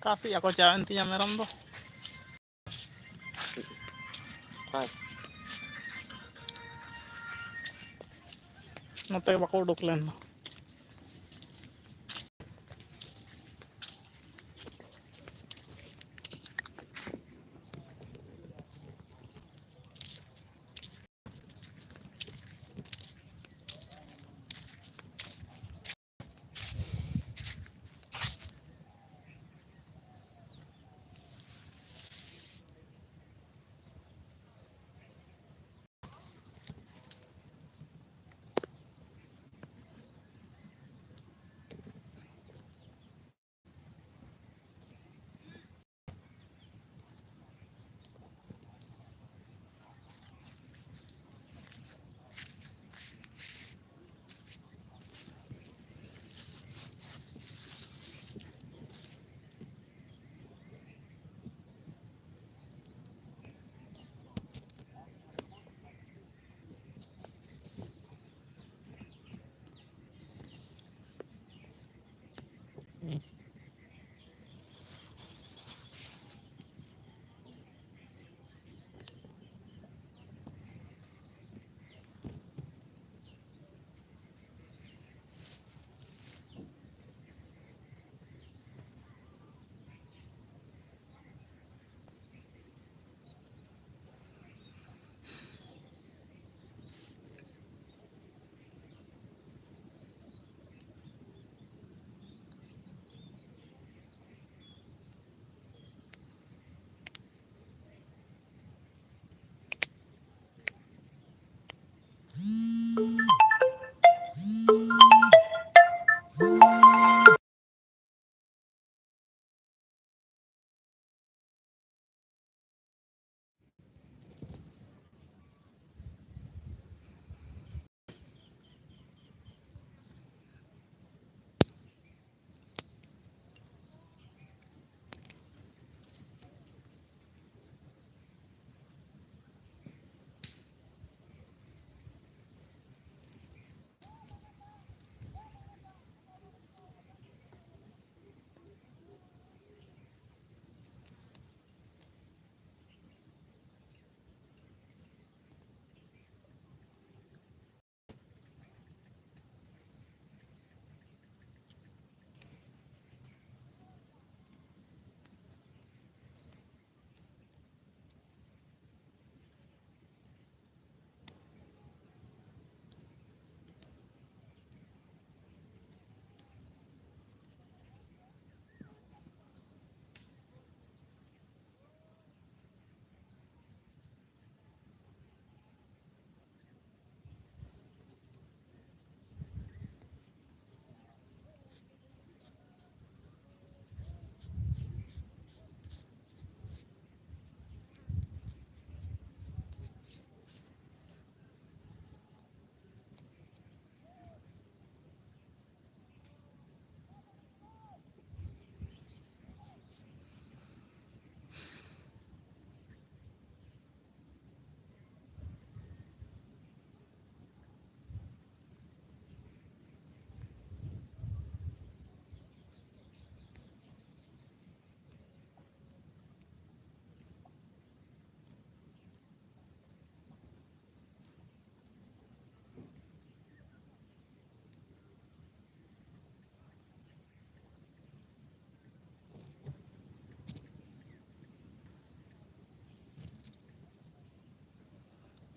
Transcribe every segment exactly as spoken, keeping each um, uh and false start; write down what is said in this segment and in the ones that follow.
ᱚᱠᱟ ᱥᱮᱫ ᱟᱠᱚ ᱪᱟᱞᱟᱣᱮᱱ ᱛᱤᱧᱟ ᱢᱮᱨᱚᱢ ᱫᱚ? ᱦᱳᱭ᱾ ᱱᱚᱛᱮ ᱵᱟᱠᱚ ᱩᱰᱩᱠ ᱞᱮᱱ ᱫᱚ᱾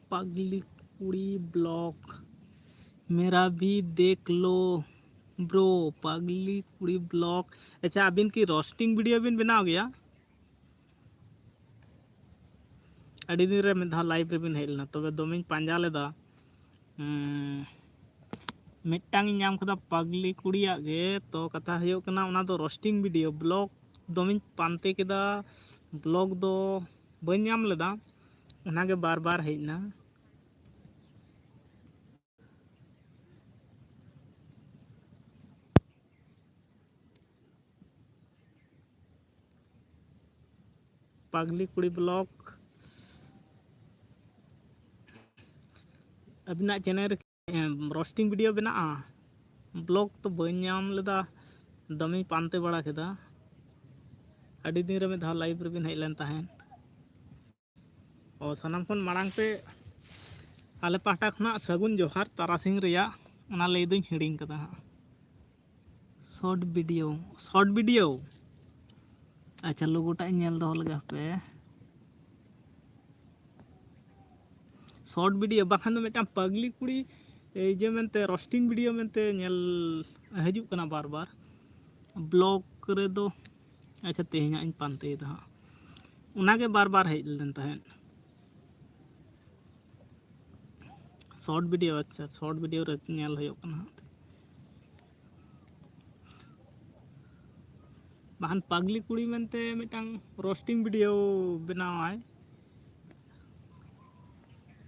ᱯᱟᱜᱽᱞᱤ ᱠᱩᱲᱤ ᱵᱞᱚᱜ, ᱢᱮᱨᱟ ᱵᱷᱤ ᱫᱮᱠᱷ ᱞᱳ ᱵᱨᱳ, ᱯᱟᱜᱽᱞᱤ ᱠᱩᱲᱤ ᱵᱞᱚᱜ᱾ ᱟᱪᱪᱷᱟ, ᱟᱹᱵᱤᱱ ᱠᱤ ᱨᱳᱥᱴᱤᱝ ᱵᱷᱤᱰᱤᱭᱳ ᱵᱤᱱ ᱵᱮᱱᱟᱣ ᱜᱮᱭᱟ? ᱟᱹᱰᱤ ᱫᱤᱱ ᱨᱮ ᱢᱤᱫ ᱫᱷᱟᱣ ᱞᱟᱭᱤᱵᱷ ᱨᱮᱵᱤᱱ ᱦᱮᱡ ᱞᱮᱱᱟ, ᱛᱚᱵᱮ ᱫᱚᱢᱮᱧ ᱯᱟᱸᱡᱟ ᱞᱮᱫᱟ᱾ ᱩᱸ, ᱢᱤᱫᱴᱟᱝ ᱤᱧ ᱧᱟᱢ ᱠᱮᱫᱟ ᱯᱟᱜᱽᱞᱤ ᱠᱩᱲᱤᱭᱟᱜ ᱜᱮ᱾ ᱛᱚ ᱠᱟᱛᱷᱟ ᱦᱩᱭᱩᱜ ᱠᱟᱱᱟ, ᱚᱱᱟ ᱫᱚ ᱨᱳᱥᱴᱤᱝ ᱵᱷᱤᱰᱤᱭᱳ᱾ ᱵᱞᱚᱜ ᱫᱚᱢᱮᱧ ᱯᱟᱱᱛᱮ ᱠᱮᱫᱟ, ᱵᱞᱚᱜ ᱫᱚ ᱵᱟᱹᱧ ᱧᱟᱢ ᱞᱮᱫᱟ, ᱚᱱᱟᱜᱮ ᱵᱟᱨ ᱵᱟᱨ ᱦᱮᱡ ᱮᱱᱟ᱾ ᱯᱟᱜᱽᱞᱤ ᱠᱩᱲᱤ ᱵᱞᱚᱜ, ᱟᱹᱵᱤᱱᱟᱜ ᱪᱮᱱᱮᱞ ᱨᱮ ᱨᱳᱥᱴᱤᱝ ᱵᱷᱤᱰᱤᱭᱳ ᱵᱮᱱᱟᱜᱼᱟ? ᱵᱞᱚᱜ ᱛᱚ ᱵᱟᱹᱧ ᱧᱟᱢ ᱞᱮᱫᱟ, ᱫᱚᱢᱮᱧ ᱯᱟᱱᱛᱮ ᱵᱟᱲᱟ ᱠᱮᱫᱟ᱾ ᱟᱹᱰᱤ ᱫᱤᱱ ᱨᱮ ᱢᱤᱫ ᱫᱷᱟᱣ ᱞᱟᱭᱤᱵᱷ ᱨᱮᱵᱤᱱ ᱦᱮᱡ ᱞᱮᱱ ᱛᱟᱦᱮᱸᱫ᱾ ᱚ, ᱥᱟᱱᱟᱢ ᱠᱷᱚᱱ ᱢᱟᱲᱟᱝ ᱛᱮ ᱟᱞᱮ ᱯᱟᱦᱴᱟ ᱠᱷᱚᱱᱟᱜ ᱥᱟᱹᱜᱩᱱ ᱡᱚᱦᱟᱨ ᱛᱟᱨᱟᱥᱤᱧ ᱨᱮᱭᱟᱜ, ᱚᱱᱟ ᱞᱟᱹᱭ ᱫᱩᱧ ᱦᱤᱲᱤᱧ ᱠᱟᱫᱟ ᱦᱟᱸᱜ᱾ Short video, short video. ᱟᱪᱪᱷᱟ, ᱞᱳᱜᱳᱴᱟᱜ ᱤᱧ ᱧᱮᱞ ᱫᱚᱦᱚ ᱞᱮᱜᱮ ᱦᱟᱯᱮ᱾ ᱥᱚᱨᱴ ᱵᱷᱤᱰᱤᱭᱳ ᱵᱟᱠᱷᱟᱱ ᱫᱚ ᱢᱤᱫᱴᱟᱝ ᱯᱟᱜᱽᱞᱤ ᱠᱩᱲᱤ, ᱮᱭ ᱡᱮ ᱢᱮᱱᱛᱮ ᱨᱳᱥᱴᱤᱝ ᱵᱷᱤᱰᱤᱭᱳ ᱢᱮᱱᱛᱮ ᱧᱮᱞ ᱦᱤᱡᱩᱜ ᱠᱟᱱᱟ ᱵᱟᱨ ᱵᱟᱨ᱾ ᱵᱞᱚᱜ ᱨᱮᱫᱚ, ᱟᱪᱪᱷᱟ, ᱛᱮᱦᱮᱧᱟᱜ ᱤᱧ ᱯᱟᱱᱛᱮᱭᱮᱫᱟ ᱦᱟᱸᱜ, ᱚᱱᱟᱜᱮ ᱵᱟᱨ ᱵᱟᱨ ᱦᱮᱡ ᱞᱮᱱ ᱛᱟᱦᱮᱸᱫ᱾ ᱥᱚᱨᱴ ᱵᱷᱤᱰᱤᱭᱳ, ᱟᱪᱪᱷᱟ, ᱥᱚᱨᱴ ᱵᱷᱤᱰᱤᱭᱳ ᱨᱮ ᱧᱮᱞ ᱦᱩᱭᱩᱜ ᱠᱟᱱᱟ ᱦᱟᱸᱜ᱾ ᱵᱟᱠᱷᱟᱱ ᱯᱟᱜᱽᱞᱤ ᱠᱩᱲᱤ ᱢᱮᱱᱛᱮ ᱢᱤᱫᱴᱟᱝ ᱨᱳᱥᱴᱤᱝ ᱵᱷᱤᱰᱤᱭᱳ ᱵᱮᱱᱟᱣᱟᱭ,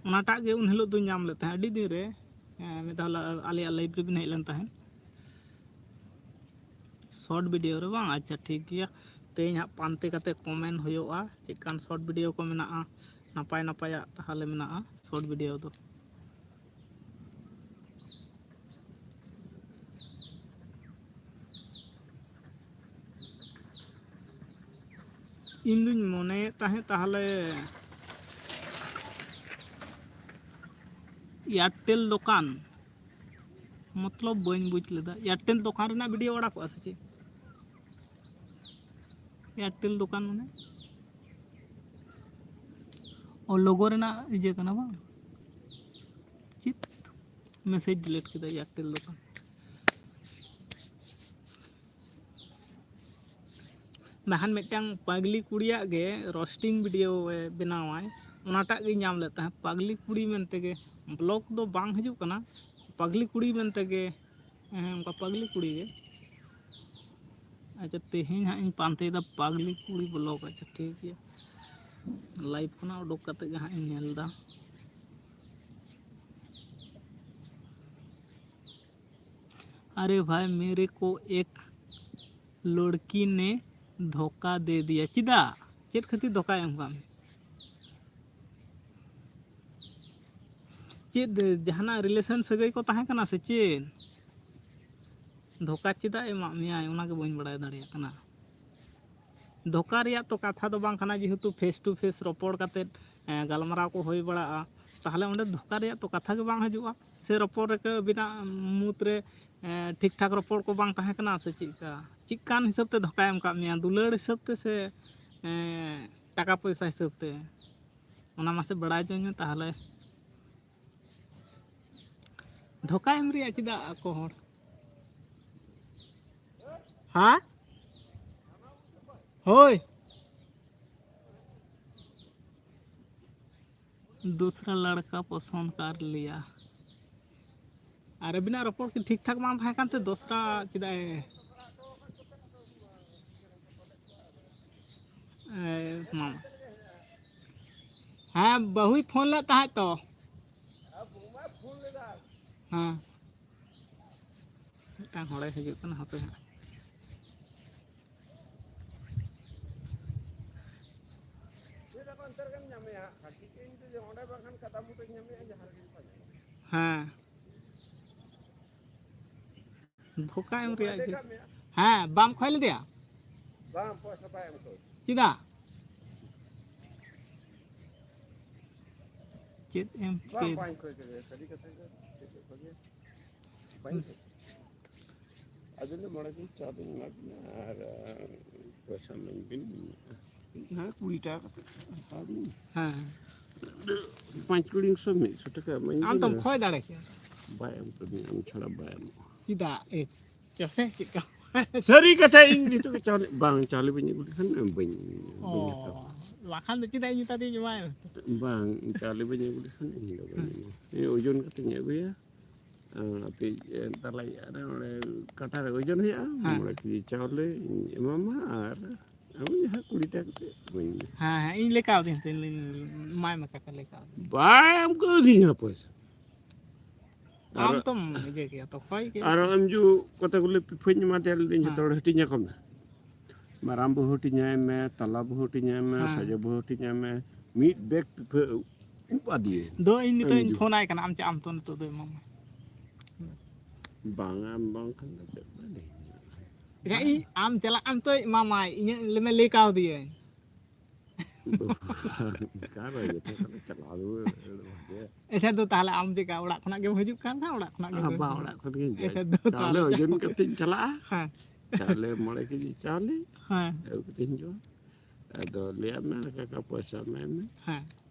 ᱚᱱᱟᱴᱟᱜ ᱜᱮ ᱩᱱ ᱦᱤᱞᱳᱜ ᱫᱚᱧ ᱧᱟᱢ ᱞᱮᱫ ᱛᱟᱦᱮᱸᱫ, ᱟᱹᱰᱤ ᱫᱤᱱ ᱨᱮ᱾ ᱦᱮᱸ, ᱢᱤᱫ ᱫᱷᱟᱣ ᱞᱟ-, ᱟᱞᱮᱭᱟᱜ ᱞᱟᱭᱤᱵᱷ ᱨᱮᱵᱤᱱ ᱦᱮᱡ ᱞᱮᱱ ᱛᱟᱦᱮᱸᱫ᱾ ᱥᱚᱨᱴ ᱵᱷᱤᱰᱤᱭᱳ ᱨᱮ ᱵᱟᱝ? ᱟᱪᱪᱷᱟ, ᱴᱷᱤᱠ ᱜᱮᱭᱟ, ᱛᱮᱦᱮᱧ ᱦᱟᱸᱜ ᱯᱟᱱᱛᱮ ᱠᱟᱛᱮ ᱠᱚᱢᱮᱱᱴ ᱦᱩᱭᱩᱜᱼᱟ, ᱪᱮᱫ ᱠᱟᱱ ᱥᱚᱨᱴ ᱵᱷᱤᱰᱤᱭᱳ ᱠᱚ ᱢᱮᱱᱟᱜᱼᱟ, ᱱᱟᱯᱟᱭ ᱱᱟᱯᱟᱭᱟᱜ ᱛᱟᱦᱚᱞᱮ ᱢᱮᱱᱟᱜᱼᱟ ᱥᱚᱨᱴ ᱵᱷᱤᱰᱤᱭᱳ ᱫᱚ᱾ ᱤᱧ ᱫᱩᱧ ᱢᱚᱱᱮᱭᱮᱫ ᱛᱟᱦᱮᱸᱫ ᱛᱟᱦᱚᱞᱮ ᱮᱭᱟᱨᱴᱮᱞ ᱫᱚᱠᱟᱱ, ᱢᱚᱛᱞᱚᱵ ᱵᱟᱹᱧ ᱵᱩᱡᱽ ᱞᱮᱫᱟ, ᱮᱭᱟᱨᱴᱮᱞ ᱫᱚᱠᱟᱱ ᱨᱮᱱᱟᱜ ᱵᱷᱤᱰᱤᱭᱳ ᱟᱲᱟᱜᱚᱜᱼᱟ ᱥᱮ ᱪᱮᱫ? ᱮᱭᱟᱨᱴᱮᱞ ᱫᱚᱠᱟᱱ ᱢᱟᱱᱮ? ᱚ, ᱞᱳᱜᱳ ᱨᱮᱱᱟᱜ ᱤᱭᱟᱹ ᱠᱟᱱᱟ ᱵᱟᱝ? ᱢᱮᱥᱮᱡᱽ ᱰᱤᱞᱤᱴ ᱠᱮᱫᱟ ᱮᱭᱟᱨᱴᱮᱞ ᱫᱚᱠᱟᱱ᱾ ᱱᱟᱦᱟᱱ ᱢᱤᱫᱴᱟᱝ ᱯᱟᱜᱽᱞᱤ ᱠᱩᱲᱤᱭᱟᱜ ᱜᱮ ᱨᱳᱥᱴᱤᱝ ᱵᱷᱤᱰᱤᱭᱳ ᱮ ᱵᱮᱱᱟᱣᱟᱭ, ᱚᱱᱟᱴᱟᱜ ᱜᱤᱧ ᱧᱟᱢ ᱞᱮᱫ ᱛᱟᱦᱮᱸᱫ᱾ ᱯᱟᱜᱽᱞᱤ ᱠᱩᱲᱤ ᱢᱮᱱᱛᱮ ᱜᱮ, ᱵᱞᱚᱜ ᱫᱚ ᱵᱟᱝ ᱦᱤᱡᱩᱜ ᱠᱟᱱᱟ, ᱯᱟᱜᱽᱞᱤ ᱠᱩᱲᱤ ᱢᱮᱱᱛᱮ ᱜᱮ᱾ ᱦᱮᱸ, ᱚᱱᱠᱟ ᱯᱟᱜᱽᱞᱤ ᱠᱩᱲᱤ ᱜᱮ᱾ ᱟᱪᱪᱷᱟ, ᱛᱮᱦᱮᱧ ᱦᱟᱸᱜ ᱤᱧ ᱯᱟᱱᱛᱮᱭᱮᱫᱟ ᱯᱟᱜᱽᱞᱤ ᱠᱩᱲᱤ ᱵᱞᱚᱜ᱾ ᱟᱪᱪᱷᱟ, ᱴᱷᱤᱠ ᱜᱮᱭᱟ, ᱞᱟᱭᱤᱵᱷ ᱠᱷᱚᱱᱟᱜ ᱩᱰᱩᱠ ᱠᱟᱛᱮ ᱜᱮ ᱦᱟᱸᱜ ᱤᱧ ᱧᱮᱞ ᱮᱫᱟ᱾ अरे भाई, मेरे को एक लड़की ने धोखा दे दिया। ᱪᱮᱫᱟᱜ? ᱪᱮᱫ ᱠᱷᱟᱹᱛᱤᱨ ᱫᱷᱳᱠᱟᱭ ᱮᱢ ᱠᱟᱜ ᱢᱮ? ᱪᱮᱫ ᱡᱟᱦᱟᱱᱟᱜ ᱨᱤᱞᱮᱥᱚᱱ ᱥᱟᱹᱜᱟᱹᱭ ᱠᱚ ᱛᱟᱦᱮᱸ ᱠᱟᱱᱟ ᱥᱮ ᱪᱮᱫ? ᱫᱷᱳᱠᱟ ᱪᱮᱫᱟᱜ ᱮᱢᱟᱜ ᱢᱮᱭᱟᱭ, ᱚᱱᱟ ᱜᱮ ᱵᱟᱹᱧ ᱵᱟᱲᱟᱭ ᱫᱟᱲᱮᱭᱟᱜ ᱠᱟᱱᱟ᱾ ᱫᱷᱳᱠᱟ ᱨᱮᱭᱟᱜ ᱛᱚ ᱠᱟᱛᱷᱟ ᱫᱚ ᱵᱟᱝ ᱠᱟᱱᱟ, ᱡᱮᱦᱮᱛᱩ ᱯᱷᱮᱥ ᱴᱩ ᱯᱷᱮᱥ ᱨᱚᱯᱚᱲ ᱠᱟᱛᱮᱫ, ᱮᱸ, ᱜᱟᱞᱢᱟᱨᱟᱣ ᱠᱚ ᱦᱩᱭ ᱵᱟᱲᱟᱜᱼᱟ, ᱛᱟᱦᱚᱞᱮ ᱚᱸᱰᱮ ᱫᱷᱳᱠᱟ ᱨᱮᱭᱟᱜ ᱛᱚ ᱠᱟᱛᱷᱟ ᱜᱮ ᱵᱟᱝ ᱦᱤᱡᱩᱜᱼᱟ᱾ ᱥᱮ ᱨᱚᱯᱚᱲ ᱨᱮ ᱟᱹᱵᱤᱱᱟᱜ ᱢᱩᱫᱽ ᱨᱮ, ᱮᱸ, ᱴᱷᱤᱠ ᱴᱷᱟᱠ ᱨᱚᱯᱚᱲ ᱠᱚ ᱵᱟᱝ ᱛᱟᱦᱮᱸ ᱠᱟᱱᱟ ᱥᱮ ᱪᱮᱫ ᱞᱮᱠᱟ? ᱪᱮᱫ ᱠᱟᱱ ᱦᱤᱥᱟᱹᱵ ᱛᱮ ᱫᱷᱳᱠᱟᱭ ᱮᱢ ᱠᱟᱜ ᱢᱮᱭᱟ? ᱫᱩᱞᱟᱹᱲ ᱦᱤᱥᱟᱹᱵ ᱛᱮ ᱥᱮ, ᱮᱸ, ᱴᱟᱠᱟ ᱯᱚᱭᱥᱟ ᱦᱤᱥᱟᱹᱵ ᱛᱮ? ᱚᱱᱟ ᱢᱟᱥᱮ ᱵᱟᱲᱟᱭ ᱦᱚᱪᱚᱧ ᱢᱮ ᱛᱟᱦᱚᱞᱮ᱾ ᱫᱷᱳᱠᱟ ᱮᱢ ᱨᱮᱭᱟᱜ ᱪᱮᱫᱟᱜ ᱟᱠᱚ ᱦᱚᱲ? ᱦᱮᱸ? ᱦᱳᱭ᱾ दूसरा लड़का पसंद कर लिया। ᱟᱨ ᱟᱹᱵᱤᱱᱟᱜ ᱨᱚᱯᱚᱲ ᱠᱤ ᱴᱷᱤᱠ ᱴᱷᱟᱠ ᱵᱟᱝ ᱛᱟᱦᱮᱸ ᱠᱟᱱᱛᱮ ᱫᱚᱥᱨᱟ ᱪᱮᱫᱟᱜ ᱮ, ᱮ, ᱢᱟᱢᱟ? ᱦᱮᱸ, ᱵᱟᱹᱦᱩᱭ ᱯᱷᱳᱱ ᱞᱮᱫ ᱛᱟᱦᱮᱸᱫ ᱛᱚ᱾ ᱦᱮᱸ, ᱢᱤᱫᱴᱟᱝ ᱦᱚᱲᱮ ᱦᱤᱡᱩᱜ ᱠᱟᱱᱟ, ᱦᱟᱯᱮ ᱦᱟᱸᱜ᱾ ᱦᱮᱸ᱾ ᱫᱷᱳᱠᱟ ᱮᱢ ᱨᱮᱭᱟᱜ ᱡᱮ, ᱦᱮᱸ, ᱵᱟᱢ ᱠᱷᱚᱭ ᱞᱮᱫᱮᱭᱟ? ᱵᱟᱝ, ᱯᱚᱭᱥᱟ ᱵᱟᱭ ᱮᱢ ᱠᱟᱣᱫᱤᱧᱟ᱾ ᱪᱮᱫᱟᱜ? ᱪᱮᱫ ᱮᱢ ᱵᱟᱝ, ᱪᱤᱠᱟᱹᱭᱮᱫᱟ? ᱵᱟᱹᱧ ᱠᱷᱚᱭ ᱠᱮᱫᱮᱭᱟ, ᱥᱟᱹᱨᱤ ᱠᱟᱛᱷᱟ ᱜᱮ, ᱪᱮᱫ ᱮ ᱠᱷᱚᱡᱮ? ᱵᱟᱹᱧ ᱠᱷᱚᱭ ᱠᱮᱫᱮᱭᱟ᱾ ᱟᱫᱚ ᱞᱟᱹᱭ, ᱢᱚᱬᱮ ᱫᱤᱱ ᱪᱟ ᱫᱚᱧ ᱮᱢᱟ ᱵᱤᱱᱟ ᱟᱨ, ᱟᱨ ᱯᱚᱭᱥᱟ ᱮᱢᱟᱹᱧ ᱵᱤᱱ᱾ ᱦᱮᱸ, ᱠᱩᱲᱤ ᱴᱟᱠᱟ ᱠᱟᱛᱮ ᱦᱟᱛᱟᱣ ᱵᱤᱱ᱾ ᱦᱮᱸ᱾ ᱯᱟᱸᱪ ᱠᱩᱲᱤ ᱥᱚ, ᱢᱤᱫ ᱥᱚ ᱴᱟᱠᱟ ᱮᱢᱟᱹᱧ ᱟᱢ ᱵᱤᱱ᱾ ᱫᱚᱢ ᱠᱷᱚᱭ ᱫᱟᱲᱮ ᱠᱮᱭᱟ᱾ ᱵᱟᱭ ᱮᱢ ᱠᱟᱹᱫᱤᱧᱟ, ᱟᱢ ᱪᱷᱟᱲᱟ ᱵᱟᱭ ᱮᱢᱚᱜᱼᱟ᱾ ᱪᱮᱫᱟᱜ? ᱮ, ᱪᱟᱥᱮ ᱪᱮᱫ ᱠᱟ? ᱥᱟᱹᱨᱤ ᱠᱟᱛᱷᱟ, ᱤᱧ ᱱᱤᱛᱚᱜ ᱪᱟᱣᱞᱮ, ᱵᱟᱝ, ᱪᱟᱣᱞᱮ ᱵᱟᱹᱧ ᱟᱹᱜᱩ ᱞᱮᱠᱷᱟᱱ ᱵᱟᱹᱧ, ᱚ, ᱵᱟᱹᱧ ᱦᱟᱛᱟᱣᱟ᱾ ᱵᱟᱠᱷᱟᱱ ᱫᱚ ᱪᱮᱫᱟᱜ ᱤᱧ ᱢᱮᱛᱟ ᱫᱤᱧ ᱮᱢᱟᱭ ᱢᱮ? ᱵᱟᱝ, ᱪᱟᱣᱞᱮ ᱵᱟᱹᱧ ᱟᱹᱜᱩ ᱞᱮᱠᱷᱟᱱ ᱤᱧ ᱫᱚ ᱵᱟᱹᱧ ᱦᱮᱸ᱾ ᱮᱢᱟ᱾ ᱤᱧ ᱳᱡᱚᱱ ᱠᱟᱛᱮᱧ ᱟᱹᱜᱩᱭᱟ᱾ ᱟᱨ ᱟᱯᱮ, ᱮ, ᱛᱟᱞᱟᱭ ᱟᱨ ᱚᱸᱰᱮ ᱠᱟᱴᱟ ᱨᱮ ᱳᱡᱚᱱ ᱦᱩᱭᱩᱜᱼᱟ, ᱦᱮᱸ᱾ ᱢᱚᱬᱮ ᱠᱮᱡᱤ ᱪᱟᱣᱞᱮ ᱤᱧ ᱮᱢᱟᱢᱟ ᱟᱨ ᱟᱢ ᱡᱟᱦᱟᱸ ᱠᱩᱲᱤ ᱴᱟᱠᱟ ᱠᱟᱛᱮ ᱤᱢᱟᱹᱧ ᱢᱮ᱾ ᱦᱮᱸ, ᱦᱮᱸ, ᱤᱧ ᱞᱟᱹᱭ ᱠᱟᱣᱫᱤᱧ ᱛᱚ, ᱤᱧ ᱞᱟᱹᱭ, ᱮᱢᱟᱭ ᱢᱮ ᱠᱟᱠᱟ, ᱞᱟᱹᱭ ᱠᱟᱣᱫᱤᱧ᱾ ᱵᱟᱭ ᱮᱢ ᱠᱟᱹᱣᱫᱤᱧᱟ ᱯᱚᱭᱥᱟ᱾ ᱟᱢ ᱟᱨ ᱛᱚᱢ ᱤᱭᱟᱹ ᱠᱮᱭᱟ ᱛᱚ, ᱠᱷᱚᱭ ᱠᱮᱭᱟ᱾ ᱟᱨᱚ ᱮᱢ ᱡᱩ ᱠᱚᱛᱮ ᱜᱩᱞᱤ ᱯᱤᱯᱷᱟᱹᱧ ᱮᱢᱟ ᱫᱮᱭᱟ, ᱞᱟᱹᱭᱫᱟᱹᱧ, ᱦᱮᱸ᱾ ᱡᱚᱛᱚ ᱦᱚᱲ ᱦᱟᱹᱴᱤᱧ ᱟᱠᱚ ᱢᱮ᱾ ᱢᱟᱨᱟᱝ ᱵᱟᱹᱦᱩ ᱦᱟᱹᱴᱤᱧᱟᱭ ᱢᱮ, ᱛᱟᱞᱟ ᱵᱟᱹᱦᱩ ᱦᱟᱹᱴᱤᱧᱟᱭ ᱢᱮ, ᱦᱮᱸ᱾ ᱥᱟᱡᱚ ᱵᱟᱹᱦᱩ ᱦᱟᱹᱴᱤᱧᱟᱭ ᱢᱮ᱾ ᱢᱤᱫ ᱵᱮᱜᱽ ᱯᱤᱯᱷᱟᱹ ᱩᱵ ᱟᱫᱤᱭᱟᱹᱧ᱾ ᱫᱚ ᱤᱧ ᱱᱤᱛᱚᱜ ᱮᱢ ᱤᱧ ᱡᱩ᱾ ᱯᱷᱳᱱ ᱟᱭ ᱠᱟᱱᱟ, ᱟᱢ ᱪᱟᱜ ᱟᱢ ᱛᱚ ᱱᱤᱛᱚᱜ ᱫᱚ ᱮᱢᱟᱢ ᱢᱮ᱾ ᱵᱟᱝ, ᱟᱢ ᱵᱟᱝ ᱠᱷᱟᱱ ᱫᱚ ᱪᱮᱫ ᱞᱮ ᱞᱟᱹᱭᱟ? ᱟᱪᱪᱷᱟ, ᱤᱧ, ᱟᱢ ᱪᱟᱞᱟᱜ ᱟᱢ ᱛᱚ ᱮᱢᱟᱢᱟᱭ, ᱤᱧᱟᱹᱜ ᱞᱟᱹᱭ ᱢᱮ, ᱞᱟᱹᱭ ᱠᱟᱣᱫᱤᱭᱟᱹᱧ᱾ ᱚᱠᱟᱨᱮ ᱡᱚᱛᱚ ᱠᱚᱞᱮ ᱪᱟᱞᱟᱣ ᱨᱩᱣᱟᱹᱲ ᱵᱷᱟᱜᱮ᱾ ᱟᱪᱪᱷᱟ, ᱫᱚ ᱛᱟᱦᱞᱮ ᱟᱢ ᱪᱮᱫᱠᱟ ᱚᱲᱟᱜ ᱠᱷᱚᱱᱟᱜ ᱜᱮᱢ ᱦᱤᱡᱩᱜ ᱠᱟᱱ ᱠᱷᱟᱱ ᱚᱲᱟᱜ ᱠᱷᱚᱱᱟᱜ ᱜᱮᱢ ᱟᱵᱟ ᱦᱤᱡᱩᱜ ᱚᱲᱟᱜ ᱠᱷᱚᱱ ᱜᱤᱧ ᱦᱤᱡᱩᱜᱼᱟ᱾ ᱟᱪᱪᱷᱟ, ᱫᱚ ᱪᱟᱣᱞᱮ ᱛᱟᱦᱞᱮ ᱳᱡᱚᱱ ᱪᱟᱞᱟᱜ ᱠᱟᱛᱮᱧ ᱪᱟᱞᱟᱜᱼᱟ᱾ ᱦᱮᱸ᱾ ᱪᱟᱣᱞᱮ ᱢᱚᱬᱮ ᱠᱮᱡᱤ ᱪᱟᱣᱞᱮ ᱦᱮᱸ᱾ ᱟᱹᱜᱩ ᱠᱟᱛᱮᱧ ᱦᱤᱡᱩᱜᱼᱟ᱾ ᱟᱫᱚ ᱞᱟᱹᱭᱟᱫ ᱢᱮ, ᱠᱟᱠᱟ, ᱯᱚᱭᱥᱟ ᱮᱢᱟᱭ ᱢᱮ᱾ ᱦᱮᱸ᱾